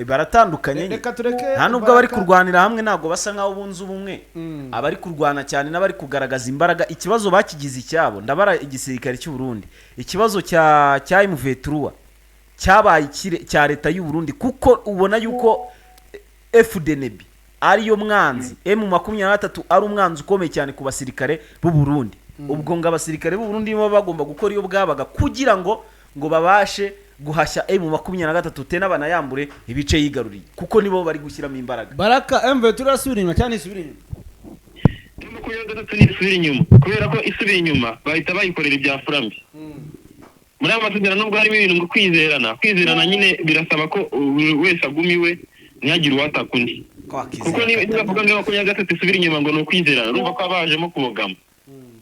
Baratandukanye nyine. Reka tureke Nta nubwo abari Baraka. kurwanira hamwe ntabwo basa nkaho bunze ubumwe. Abari kurwana cyane n'abari kugaragaza imbaraga, ikibazo bakigize icyabo. Ndabara igisirikare cy'u Burundi, ikibazo cya M23 cyabaye cya leta y'u Burundi, kuko ubona yuko FDNB ariyo mwanzi, M23 ari umwanzi ukomeye cyane ku basirikare b'u Burundi. Ubwo ngo abasirikare b'u Burundi nibo bagomba gukora iyo bwabaga kugira ngo babashe guhashya M23, tena banayambure ibice yigaruriye, kuko nibo bari gushyiramo imbaraga. Baraka, M23 irasubira inyuma cyane, isubira inyuma. M23 ntisubira inyuma, kubera ko isubiye inyuma bahita bayikorera ibya furambi. Muri ayo masezerano, nubwo harimo ibintu ngo kwizerana nyine, birasaba ko buri wese aguma iwe, ntihagire uwataka undi, kuko niba bavuga ngo 23 isubira inyuma ngo ni ukwizerana, urumva ko haba hajemo kubogama.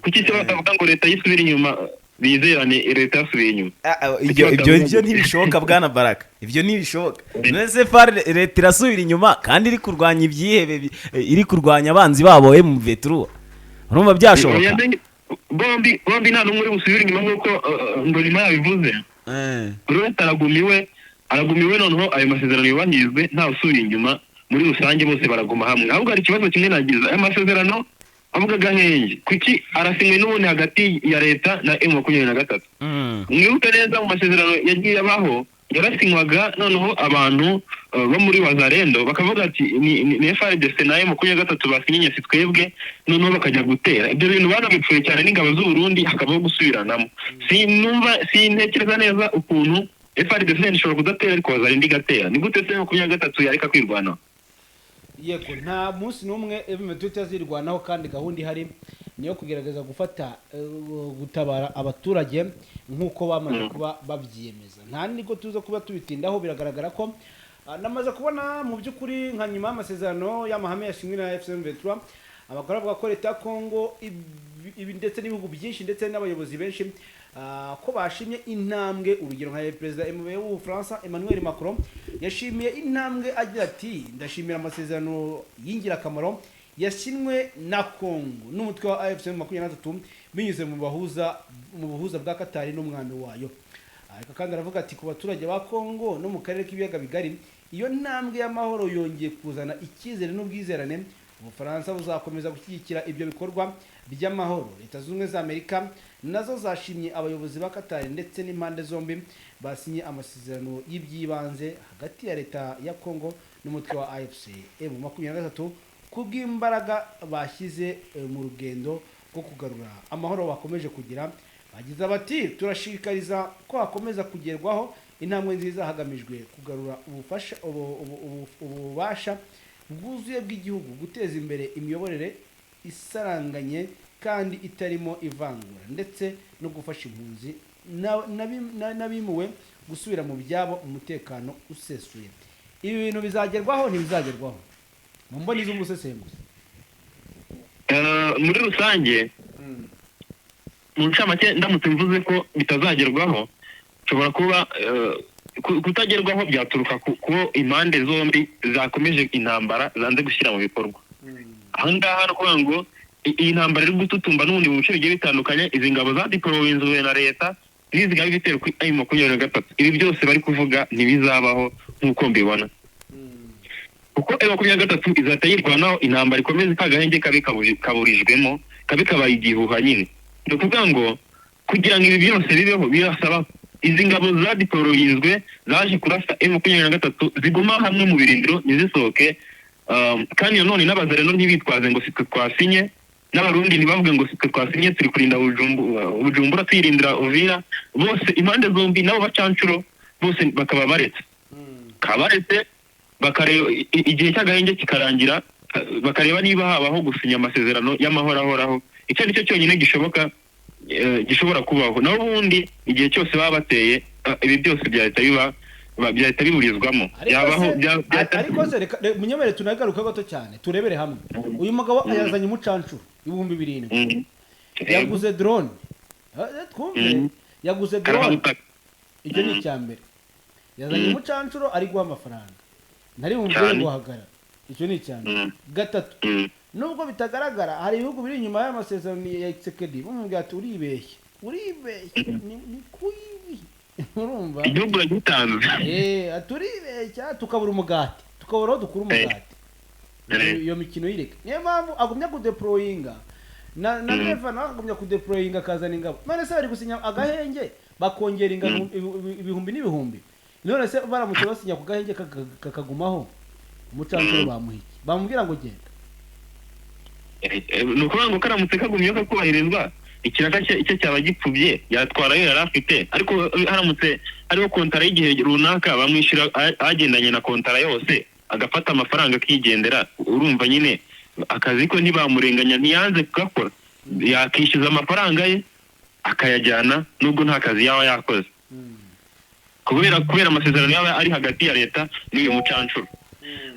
Kuki se batavuga ngo leta yisubira inyuma, bizerane leta yasubiye inyuma? Ah, ah, ibyo ntibishoboka, bwana Baraka, ibyo ntibishoboka. None se FAR leta irasubira inyuma kandi iri kurwanya ibyihebe, iri kurwanya abanzi babo M23? Urumva byashoboka? Oya, bombi nta n'umwe uri busubire inyuma nk'uko Ngorima yabivuze. Buri wese araguma iwe, noneho ayo masezerano yubahirizwe, ntawe usubiye inyuma. Muri rusange bose baraguma hamwe. Ahubwo hari ikibazo kimwe nagize: aya masezerano avuga agahenge, kuki arasinywe n'ubundi hagati ya leta na M23? Mwibuke neza, mu masezerano yagiye abaho yarasinywaga, noneho abantu bo muri Wazalendo bakavuga ati ni FARDC na M23 basinye, si twebwe, noneho bakajya gutera. Ibyo bintu banabipfuye cyane n'ingabo z'u Burundi, hakabaho gusubiranamo. Sinumva, sintekereza neza ukuntu FARDC ishobora kudatera ariko Wazalendo igatera. Ni gute se 23 yareka kwirwanaho? Yego, nta munsi n'umwe M23 itazirwanaho, kandi gahunda ihari niyo kugerageza gufata gutabara abaturage nk'uko bamaze kuba babyiyemeza. Nta niko tuza kuba tubitindaho. Biragaragara ko namaze kubona mu by'ukuri nka nyuma y'amasezerano y'amahame yashinzwe na AFC M23, amakuru avuga ko leta ya Congo ibi ndetse n'ibihugu byinshi ndetse n'abayobozi benshi ko bashimye intambwe. Urugero nka perezida w'Ubufaransa Emmanuel Macron yashimiye intambwe agira ati: "Ndashimira amasezerano y'ingirakamaro yasinywe na Congo n'umutwe wa AFC 23 binyuze mu buhuza bwa Katari n'umwami wayo." Ariko kandi aravuga ati: "Ku baturage ba Congo no mu karere k'ibiyaga bigari, iyo ntambwe y'amahoro yongeye kuzana icyizere n'ubwizerane. Ubufaransa buzakomeza gushyigikira ibyo bikorwa by'amahoro." Leta Zunze Ubumwe za Amerika nazo zashimye abayobozi ba Katari ndetse n'impande zombi basinye amasezerano y'iby'ibanze hagati ya leta ya Congo n'umutwe wa AFC M23 kubw'imbaraga bashyize mu rugendo rwo kugarura amahoro bakomeje kugira. Bagize bati: "Turashishikariza ko hakomeza kugerwaho intambwe nziza hagamijwe kugarura ubufasha ububasha bwuzuye bw'igihugu, guteza imbere imiyoborere isaranganye kandi itarimo ivangura, ndetse no gufasha impunzi n'abimuwe gusubira mu byabo mu mutekano usesuye." Ibi bintu bizagerwaho, ntibizagerwaho mu mboni z'umusesenguzi? Muri rusange, mu ncamake, ndamutse mvuze ko bitazagerwaho, nshobora kuba kutagerwaho byaturuka ku impande zombi zakomeje intambara, zanze gushyira mu bikorwa. Aha ngaha ni ukuvuga ngo iyi ntambara iri gututumba n'ubundi mu bice bigiye bitandukanye, izi ngabo zadiporowenzuwe na leta nizigaba ibitero kuri M23, ibi byose bari kuvuga ntibizabaho nk'uko mbibona, kuko M23 izahita yirwanaho, intambara ikomeze, ka gahenge kabe kaburijwemo, kabe kabaye igihuha nyine. Ni ukuvuga ngo kugira ngo ibi byose bibeho, birasaba izi ngabo zadiporoyizwe zaje kurasa M23 ziguma hamwe mu birindiro, ntizisohoke. Kandi nanone n'Abazalendo ntibitwaze ngo si twe twasinye, n'Abarundi ntibavuge ngo si twe twasinye, turi kurinda Bujumbura, tuyirindira Uvira. Bose, impande zombi, nabo bacancuro bose bakaba baretse, bakareba igihe cy'agahenge kikarangira, bakareba niba habaho gusinya amasezerano y'amahoro ahoraho. Icyo ari cyo cyonyine gishoboka, gishobora kubaho. Naho ubundi igihe cyose baba bateye, ibi byose byahita biba. Byahita biburizwamo. Ariko Byabaho ariko se reka munyemere tunagaruke gato cyane, turebere hamwe. Uyu mugabo yazanye umucancuro 7000. Yaguze drone. Twumve. Yaguze drone. Karabutaka. Icyo ni icya mbere. Yazanye umucancuro, ari guha amafaranga, ntari bumubwire ngo hagarara. Icyo ni icya mbere. Gatatu, nubwo bitagaragara, hari ibihugu biri inyuma y'amasezerano ya Tshisekedi, bamubwira ati: "Uribeshye, uribeshye, ni kuibi." Urumva? Igihugu uragitanze. Ati: "Uribeshya, tukabura umugati, tukabura aho dukura umugati." Iyo mikino yireka. Niyo mpamvu agumya kudeployinga na Neva nawe akagumya kudeployinga, akazana ingabo. None se bari gusinya agahenge, bakongera ingabo ibihumbi n'ibihumbi. None se baramutse basinya ku gahenge kakagumaho, umucancuro bamuha iki? Bamubwira ngo genda? Ni ukuvuga ngo karamutse kagumyeho kakubahirizwa, ikiraka cye icyo cyaba gipfubye, yatwara ayo yari afite. Ariko haramutse hariho kontara y'igihe runaka, bamwishyura agendanye na kontara yose, agafata amafaranga akigendera. Urumva nyine akazi ko ntibamurenganya, ntiyanze kugakora, yakishyuza amafaranga ye akayajyana nubwo nta kazi yaba yakoze, kubera amasezerano yaba ari hagati ya leta n'uyu mucancuro.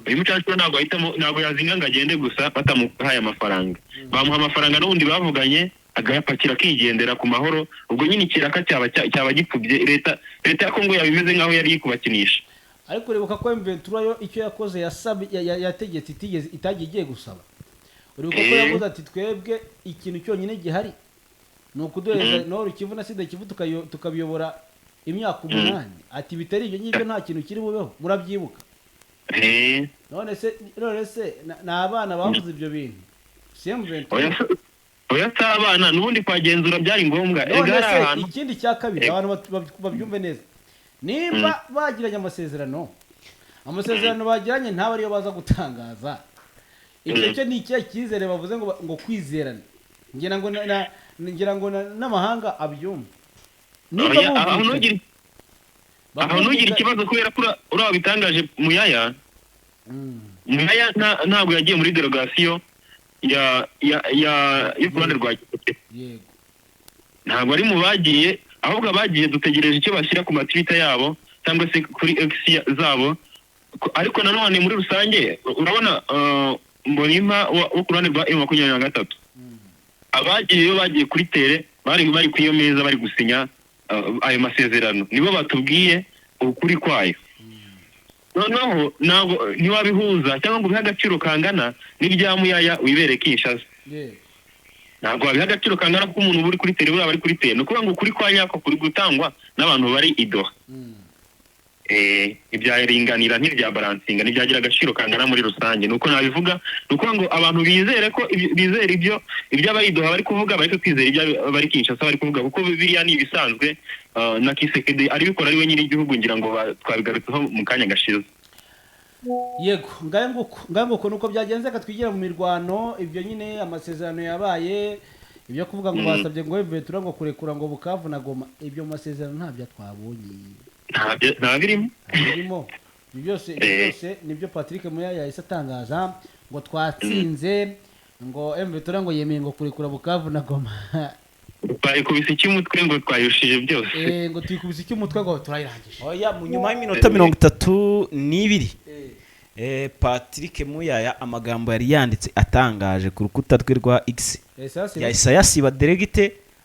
Uyu mucancuro ntabwo ahitamo, ntabwo yazinga ngo agende gusa batamuhaye amafaranga. Bamuha amafaranga n'ubundi bavuganye, agayapakira akigendera ku mahoro. Ubwo nyine ikiraka cyaba gipfubye. Leta ya Kongo yaba imeze nk'aho yari iri kubakinisha. Ariko uribuka ko M23 yo icyo yakoze, yasabye, yategetse, itigeze itagiye igiye gusaba. Uribuka ko yavuze ati: "Twebwe ikintu cyonyine gihari ni ukuduhereza Nord Kivu na Sud Kivu, tukabiyobora imyaka 8." Ati: "Bitari ibyo ngibyo nta kintu kiri bubeho." Murabyibuka? None se ni abana bavuze ibyo bintu? Si M23? Oya, si abana. N'ubundi kwagenzura byari ngombwa. None Ega hari se ahantu ikindi cya kabiri, abantu babyumve neza: nimba bagiranye amasezerano bagiranye ntabe ariyo baza gutangaza, icyo cyo ni ikihe cyizere bavuze ngo kwizerana? Ngira ngo n'amahanga abyumve nimba Oya, aho bumvikanye. Aho ntugire ikibazo, kubera ko uriya bitangaje Muyaya. Muyaya ntabwo yagiye muri délégation ya ya ya yo ku ruhande rwa Kisekedi. Ntabwo ari mu bagiye, ahubwo abagiye dutegereje icyo bashyira ku ma Twitter yabo cyangwa se kuri X zabo. Ariko nanone muri rusange urabona Mbonimpa wo ku ruhande rwa M23, abagiye iyo bagiye kuri terrain, bari ku iyo meza bari gusinya ayo masezerano, nibo batubwiye ukuri kwayo. Noneho ntabwo ntiwabihuza cyangwa ngo ubihe agaciro kangana n'ibya Muyaya wibereye Kinshasa. Ntabwo wabiha agaciro kangana, kuko umuntu uba uri kuri terrain, buriya bari kuri terrain. Ni ukuvuga ngo ukuri kwa nyako kuri gutangwa n'abantu bari i Doha. Ntibyaringanira, ntibyabaransinga, ntibyagira agaciro kangana muri rusange. Nuko nabivuga. Ni ukuvuga ngo abantu bizere ko bizere ibyo abari i Doha bari kuvuga, bareke kwizera ibyo abari Kinshasa bari kuvuga, kuko biriya ni ibisanzwe. Na Tshisekedi aribikora ari we nyiri igihugu. Ngira ngo twabigarutseho mu kanya gashize. Yego, ngayo nguko nuko byagenze. Reka twigira mu mirwano. Ibyo nyine amasezerano yabaye, ibyo kuvuga ngo basabye ngo M23 ngo kurekura ngo Bukavu na Goma, ibyo mu masezerano ntabyo twabonye. Nta birimo. Birimo. Ibyo byose nibyo Patrick Muyaya yahise atangaza ngo twatsinze, ngo M23 ngo yemeye ngo kurekura Bukavu na Goma. Twayikubise icy'umutwe, ngo twayushije byose. Ngo tuyikubise icy'umutwe, ngo turayirangije. Oya, mu nyuma y'iminota 32, Patrick Muyaya amagambo yari yanditse atangaje ku rukuta rwe rwa X yahise ayasiba direct.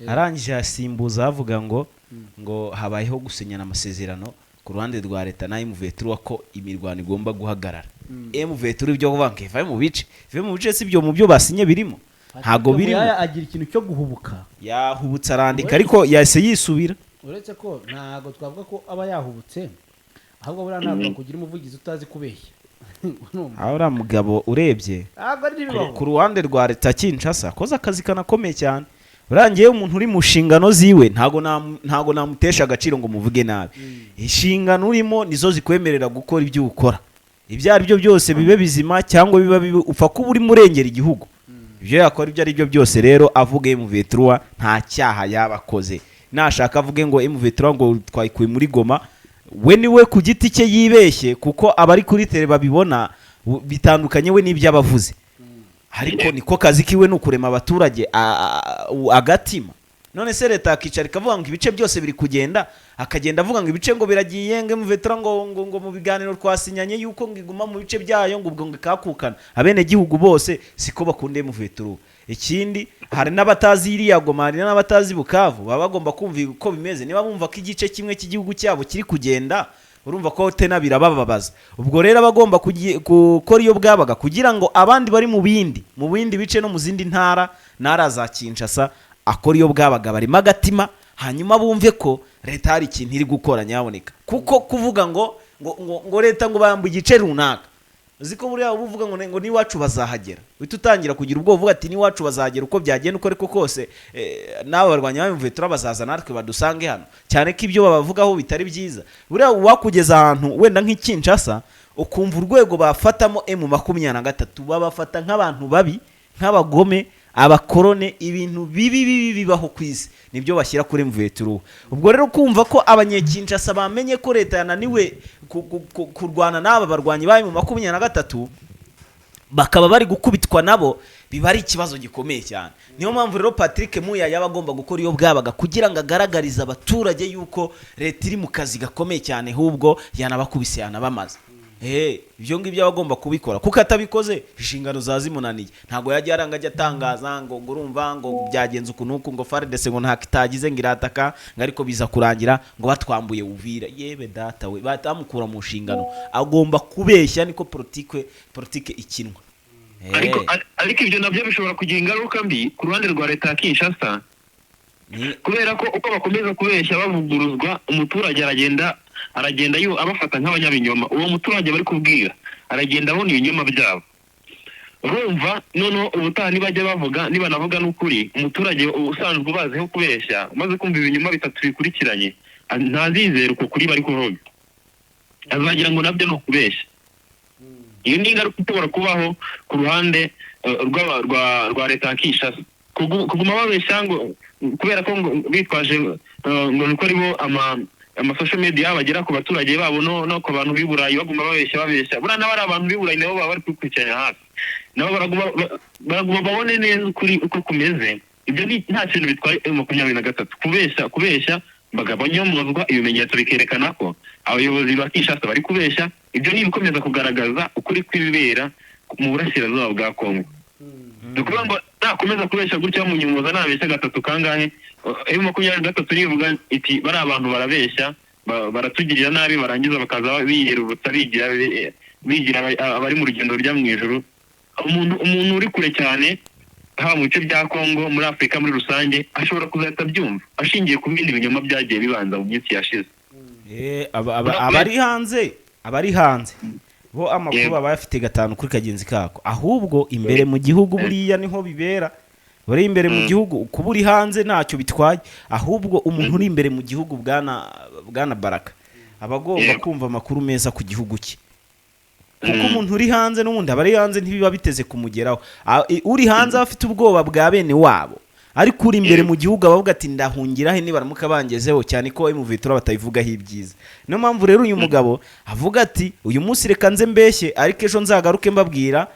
Arangije yasimbuza avuga ngo habayeho gusinyana amasezerano ku ruhande rwa leta na M23 ko imirwano igomba guhagarara. M23 ibyo kuvuga ngo ive mu bice, ive mu bice, si ibyo mu byo basinye birimo, ntago birimo. Muyaya agira ikintu cyo guhubuka. Yahubutse arandika, ariko yahise yisubira. Uretse ko ntabwo twavuga ko aba yahubutse, ahubwo buriya ntabwo kugira umuvugizi utazi kubeshya. Urumva? Aho uriya mugabo urebye Ntabwo ari ibibaho. ku ruhande rwa leta Kinshasa akoze akazi kanakomeye cyane. Urangiye umuntu uri mu nshingano ziwe, ntabwo namutesha agaciro ngo muvuge nabi. Inshingano urimo nizo zikwemerera gukora ibyo ukora, ibyo ari byo byose, bibe bizima cyangwa biba bibi, upfa kuba urimo urengera igihugu. Ibyo yakora ibyo ari byo byose rero, avuge M23 nta cyaha yaba akoze. Nashaka avuge ngo M23 ngo twayikuye muri Goma, we niwe ku giti cye yibeshye, kuko abari kuri terrain babibona bitandukanye we n'ibyo abavuze. Ariko niko kazi kiwe, ni ukurema abaturage agatima. None se leta yakicara ikavuga ngo ibice byose biri kugenda, akagenda avuga ngo ibice ngo biragiye, ngo M23 ngo mu biganiro twasinyanye yuko ngo iguma mu bice byayo, ngo ubwo ngo ikakukana abenegihugu bose siko bakunda M23. Ikindi, hari n'abatazi iriya Goma, hari n'abatazi Bukavu, baba bagomba kumva uko bimeze. Niba bumva ko igice kimwe cy'igihugu cyabo kiri kugenda, urumva ko tena birabababaza. Ubwo rero aba agomba gukora iyo bwabaga kugira ngo abandi bari mu bindi bice no mu zindi ntara za Kinshasa, akora iyo bwabaga barimo agatima, hanyuma bumve ko leta hari ikintu iri gukora nyaboneka. Kuko kuvuga ngo leta ngo bambuye igice runaka, uzi ko buriya uba uvuga ngo n'iwacu bazahagera, uhita utangira kugira ubwoba, uvuga ati n'iwacu bazahagera uko byagenda uko ariko kose, n'aba barwanya ba M23 bazaza natwe badusange hano, cyane ko ibyo babavugaho bitari byiza. Buriya wakugeza ahantu wenda nk'i Kinshasa, ukumva urwego bafatamo M23, babafata nk'abantu babi, nk'abagome, abakorone, ibintu bibi bibi bibaho ku isi nibyo bashyira kuri M23. Ubwo rero kumva ko abanyekinshasa bamenye ko leta yananiwe kurwana n'aba barwanyi ba M23, bakaba bari gukubitwa nabo, biba ari ikibazo gikomeye cyane. Niyo mpamvu rero Patrick Muya yaba agomba gukora iyo bwabaga kugira ngo agaragarize abaturage yuko leta iri mu kazi gakomeye cyane, ahubwo yanabakubise yanabamaze. Ibyo ngibyo aba agomba kubikora, kuko atabikoze inshingano za zimunaniye. Ntabwo yajya aranga ajya atangaza ngo urumva ngo byagenze uku n'uku, ngo FARDC ngo ntako itagize ngo irataka, ngo ariko biza kurangira ngo batwambuye Uvira. Yebe data we, batamukura mu nshingano. Agomba kubeshya, niko politike ikinwa. Ariko ibyo nabyo bishobora kugira ingaruka mbi ku ruhande rwa leta ya Kinshasa, kubera ko uko bakomeza kubeshya bavuguruzwa, umuturage aragenda abafata nk'abanyabinyoma. Uwo muturage bari kubwira aragenda abona ibinyoma byabo. Urumva noneho ubutaha nibajya bavuga, nibanavuga n'ukuri, umuturage usanzwe ubaziho kubeshya, umaze kumva ibinyoma bitatu bikurikiranye, ntazizera uko kuri bari kuvuga, azagira ngo nabyo ni ukubeshya. Iyo ni ingaruka ishobora kubaho ku ruhande rwa leta ya Kinshasa. Kuguma babeshya ngo kubera ko ngo bitwaje ngo nuko aribo ama social media bagera ku baturage babo no ku bantu b'i Burayi, baguma babeshya babeshya. Buriya n'abari abantu b'i Burayi nabo baba bari kubikurikirana hafi, nabo baraguma babone neza ukuri uko kumeze. Ibyo ni nta kintu bitwaye M23 kubeshya bagabanyomozwa, ibimenyetso bikerekana ko abayobozi ba Kinshasa bari kubeshya. Ibyo ni ibikomeza kugaragaza ukuri kw'ibibera mu burasirazuba bwa Kongo. Ni ukuvuga ngo nakomeza kubeshya gutya munyumuza, nabeshya gatatu kangahe, M23 nivuga iti bari abantu barabeshya, baratugirira nabi, barangiza bakaza biyerurutsa, bigira abari mu rugendo rujya mu ijuru. Umuntu uri kure cyane, haba mu bice bya Kongo, muri Afurika muri rusange, ashobora kuzahita abyumva ashingiye ku bindi binyoma byagiye bibanza mu minsi yashize. Abari hanze bo amakuru baba bayafite gatanu kuri kagenzi kako. Ahubwo imbere mu gihugu buriya niho bibera. Bari imbere mu gihugu, kuba uri hanze ntacyo bitwaye. Ahubwo umuntu uri imbere mu gihugu, bwana Baraka, aba agomba kumva amakuru meza ku gihugu cye, kuko umuntu uri hanze n'ubundi aba ari hanze, ntibiba biteze kumugeraho. Uri hanze aba afite ubwoba bwa bene wabo, ariko uri imbere mu gihugu aba avuga ati ndahungira he nibaramuka bangezeho, cyane ko M23 batayivugaho ibyiza. Niyo mpamvu rero uyu mugabo avuga ati uyu munsi reka nze mbeshye, ariko ejo nzagaruke mbabwira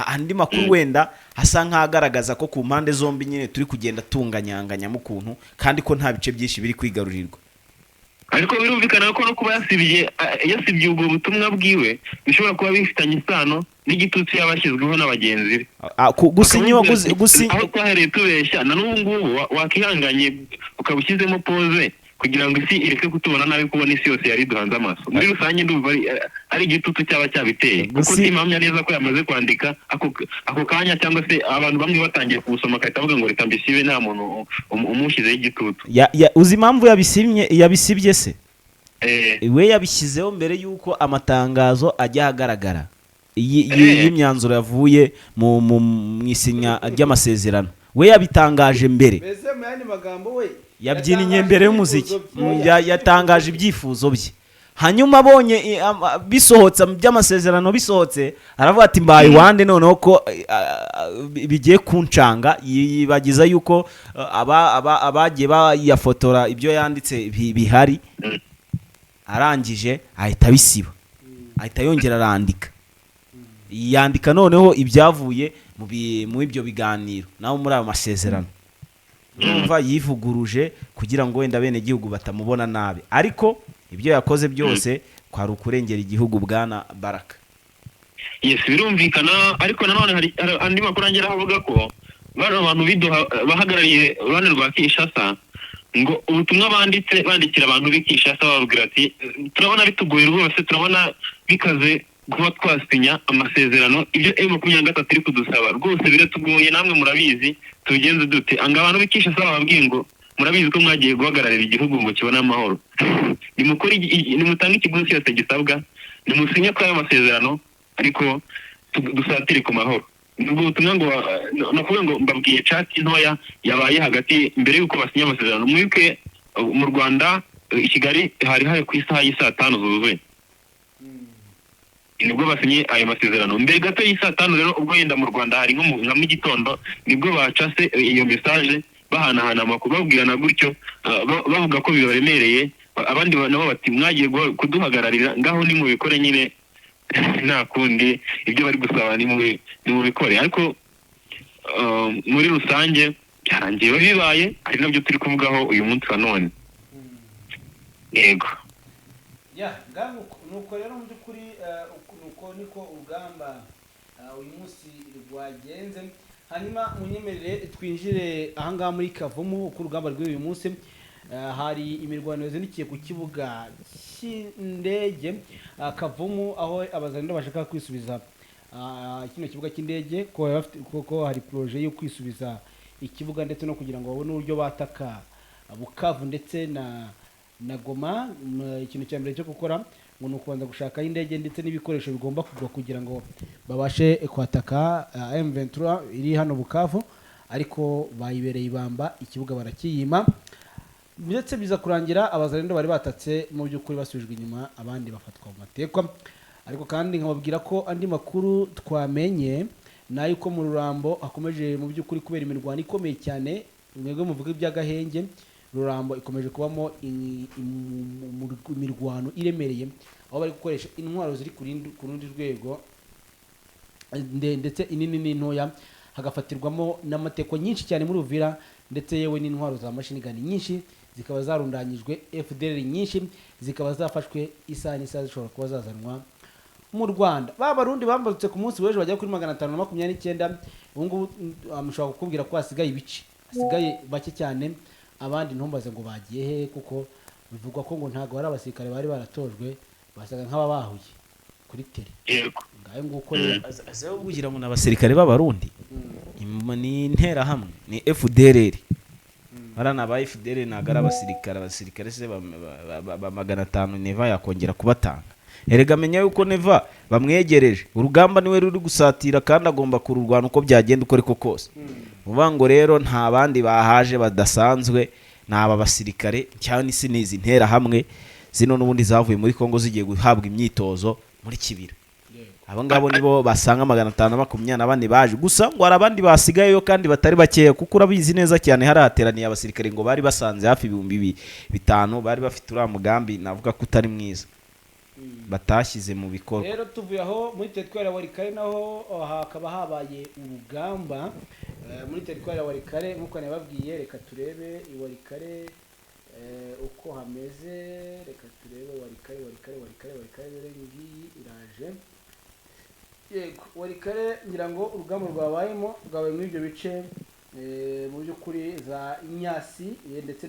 andi makuru wenda asa nk'agaragaza ko ku mpande zombi nyine turi kugenda tunganyanganyamo ukuntu, kandi ko nta bice byinshi biri kwigarurirwa. Ariko birumvikana ko no kuba yasibye ubwo butumwa bwiwe bishobora kuba bifitanye isano n'igitutsi yaba yashyizweho na bagenzi be. Gusinya Bakamubwira ati, aho twahereye tubeshya na n'ubu ngubu wakihanganye ukaba ushyizemo pause kugira ngo isi ireke kutubona nabi, kubona isi yose yari iduhanze amaso. Muri rusange ndumva ari igitutu cyaba cyabiteye, kuko simpamya neza ko yamaze kwandika ako kanya, cyangwa se abantu bamwe batangiye kuwusoma agahita avuga ngo reka mbisibe, nta muntu umushyizeho igitutu. Uzi impamvu yabisibye se? We yabishyizeho mbere y'uko amatangazo ajya ahagaragara y'imyanzuro yavuye mu isinya ry'amasezerano. We yabitangaje mbere. Mbese mu yandi magambo we Yabyiniye yatangaje mbere y'umuziki. ibyifuzo bye. Yatangaje ibyifuzo bye, hanyuma abonye bisohotse, by'amasezerano bisohotse, aravuga ati mbaye wande noneho ko bigiye kuncanga. Yibagiza yuko abagiye bayafotora ibyo yanditse bihari. Arangije ahita abisiba, ahita yongera arandika, yandika noneho ibyavuye mu ibyo biganiro naho muri ayo masezerano. Urumva yivuguruje kugira ngo wenda bene gihugu batamubona nabi, ariko ibyo yakoze byose kwari ukurengera igihugu, bwana Baraka. Yes, birumvikana, ariko nanone hari andi makuru angeraho avuga ko bano bantu b'i Doha bahagarariye uruhande rwa Kinshasa, ngo ubutumwa banditse bandikira abantu b'i Kinshasa bababwira ati: "Turabona bitugoye rwose, turabona bikaze kuba twasinya amasezerano. Ibyo M23 iri kudusaba rwose biratugoye, namwe murabizi, tubigenze dute?" Ngo abantu b'i Kinshasa bababwiye ngo: "Murabizi ko mwagiye guhagararira igihugu ngo kibone amahoro, nimukore nimutange ikiguzi cyose gisabwa, nimusinye kuri ayo masezerano, ariko dusatire ku mahoro." Ubwo butumwa ngo nakuvuga ngo mbabwiye chat ntoya yabaye hagati mbere y'uko basinya amasezerano. Mwibuke mu Rwanda, i Kigali hari ku isaha y'isaa 5 zuzuye nibwo basinye ayo masezerano. Mbere gato y'isaa 5 rero, ubwo yenda mu Rwanda hari nka mu gitondo, nibwo bacase iyo message bahanahana amakuru, babwirana gutyo, bavuga ko bibaremereye. Abandi nabo bati: "Mwagiye kuduhagararira, ngaho nimubikore nyine, nta kundi, ibyo bari gusaba nimubikore." Ariko muri rusange byarangiye bibaye, ari nabyo turi kuvugaho uyu munsi wa none, yego. Ya, ngaho nuko rero mu by'ukuri nuko niko urugamba uyu munsi rwagenze. Hanyuma munyemerere twinjire ahangaha muri Kavumu, uko urugamba rw'uyu munsi. Hari imirwano yazindukiye ku kibuga cy'indege Kavumu, aho abazalendo bashaka kwisubiza kino kibuga cy'indege, ko bari kuko hari projet yo kwisubiza ikibuga ndetse no kugira ngo babone uburyo bataka Bukavu ndetse na Goma. Ikintu cya mbere cyo gukora ngo ni ukubanza gushakaho indege ndetse n'ibikoresho bigomba kugwa kugira ngo babashe kwataka M23 iri hano Bukavu, ariko bayibereye ibamba, ikibuga barakiyima, ndetse biza kurangira abazalendo bari batatse mu by'ukuri basubijwe inyuma, abandi bafatwa mu matekwa. Ariko kandi nkababwira ko andi makuru twamenye ni ay'uko mu Rurambo hakomeje mu by'ukuri kubera imirwano ikomeye cyane. Mwebwe muvuga iby'agahenge, Rurambo ikomeje kubamo imirwano iremereye, aho bari gukoresha intwaro ziri ku rundi rwego ndetse inini n'intoya, hagafatirwamo n'amateko nyinshi cyane muri Uvira, ndetse yewe n'intwaro za machine gun nyinshi zikaba zarundanyijwe, FDLR nyinshi zikaba zafashwe, isaha n'isaha zishobora kuba zazanwa mu Rwanda. Ba Barundi bambutse ku munsi w'ejo bajya kuri 529, ubu ngubu mushobora kukubwira ko hasigaye ibice, hasigaye bake cyane. Abandi ntumbaze ngo bagiye he, kuko bivugwa ko ngo ntabwo bari abasirikare bari baratojwe, basaga nk'ababahuye kuri terrain. Ngayo nguko rero. Azeho kugira ngo ni abasirikare b'Abarundi, ni interahamwe, ni FDLR. Bariya ni aba FDLR, ntabwo ari abasirikare. Abasirikare se ba 500 Neva yakongera kubatanga? Erega menya yuko Neva bamwegereje urugamba, niwe ruri gusatira kandi agomba kururwana uko byagenda uko ariko kose. Uvuga ngo rero nta bandi bahaje badasanzwe, ni aba basirikare cyangwa se n'izi nterahamwe zino n'ubundi zavuye muri Kongo zigiye guhabwa imyitozo muri Kibira. Abo ngabo nibo basanga 524 baje. Gusa ngo hari abandi basigayeyo kandi batari bakeya, kuko urabizi neza cyane hari hateraniye abasirikare ngo bari basanze hafi 5000 bari bafite uriya mugambi, navuga ko utari mwiza, batashyize mu bikorwa. Rero tuvuye aho muri teritwari ya Walikale naho hakaba habaye urugamba muri teritwari ya Walikale nk'uko nababwiye. Reka turebe i Walikale uko hameze. Reka turebe Walikale, Walikale, Walikale, Walikale rero ngiyi iraje. Yego, Walikale ngira ngo urugamba rwabayemo rwabaye muri ibyo bice mu by'ukuri za Nyasi ndetse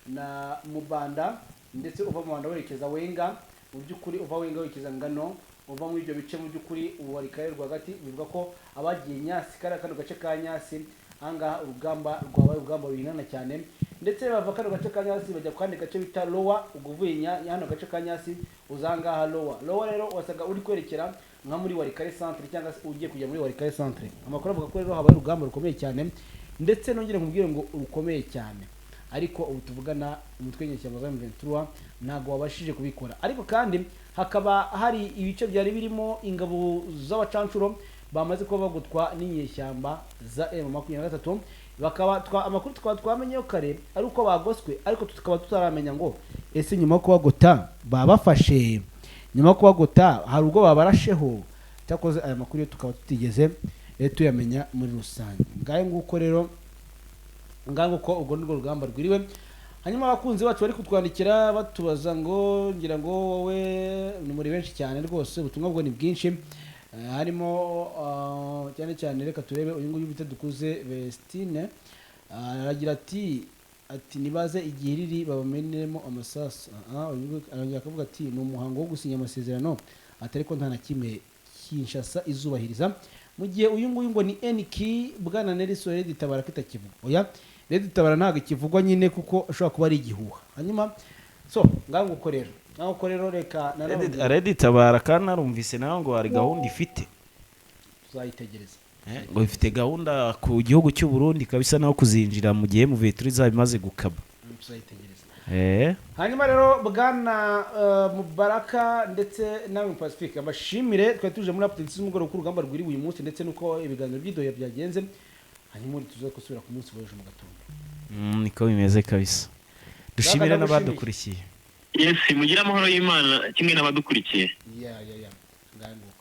na Mubanda, ndetse uva mu Mubanda werekeza Wenga, mu by'ukuri uva Wenga werekeza Ngano, uva muri ibyo bice mu by'ukuri ubu Walikale rwagati. Bivuga ko abagiye Nyasi, kariya kano gace ka Nyasi, ahangaha urugamba rwabaye urugamba ruhinana cyane, ndetse bava kano gace ka Nyasi bajya ku kandi gace bita Lowa. Ubwo uvuye hano gace ka Nyasi uza ahangaha Lowa. Lowa rero wasaga uri kwerekera nka muri Walikale centre, cyangwa se ugiye kujya muri Walikale centre. Amakuru avuga ko rero habaye urugamba rukomeye cyane, ndetse nongere nkubwire ngo rukomeye cyane, ariko ubu tuvugana umutwe w'inyeshyamba za M23 ntabwo wabashije kubikora. Ariko kandi hakaba hari ibice byari birimo ingabo z'abacanshuro bamaze kuba bagotwa n'inyeshyamba za M23, bakaba amakuru tukaba twamenyeyo kare ari uko bagoswe, ariko tukaba tutaramenya ngo ese nyuma yo kubagota babafashe, nyuma yo kubagota hari ubwo babarasheho? Cyakoze aya makuru yo tukaba tutigeze tuyamenya muri rusange. Ngayo nguko rero. Ngaho uko urwo nirwo rugamba rwiriwe. Hanyuma abakunzi bacu bari kutwandikira batubaza ngo, ngira ngo wowe ni muri benshi cyane rwose, ubutumwa bwo ni bwinshi. Harimo cyane cyane, reka turebe uyu nguyu bita Dukuze Vestine. Aragira ati "Nibaze igihe riri babameneremo amasasu." Uyu nguyu arongera akavuga ati "Ni umuhango wo gusinya amasezerano," atari ko nta na kimwe Kinshasa izubahiriza. Mu gihe uyu nguyu ngo ni NK bwana Nelson, Red Tabara kitakivugwa? Oya, Red Tabara ntabwo ikivugwa nyine, kuko ashobora kuba ari igihuha. Hanyuma so ngaho uko rero reka nanone Red Tabara kandi narumvise nawe ngo hari gahunda ifite. Tuzayitegereza. Ngo ifite gahunda ku gihugu cy'u Burundi kabisa, naho kuzinjira mu gihe M23 izaba imaze gukaba. Tuzayitegereza. Hanyuma rero bwana Mubaraka ndetse nawe Pacifique, abashimire. Twari tuje muri updates z'umugoroba k'urugamba rwiriwe uyu munsi, ndetse n'uko ibiganiro by'idoya byagenze. Hanyuma ubundi tuze gusubira ku munsi w'ejo mu gatondo. Niko bimeze kabisa, dushimire Bwana, ndagushimiye. n'abadukurikiye. Yes, mugire amahoro y'Imana kimwe n'abadukurikiye. Ya, ngaho nguko.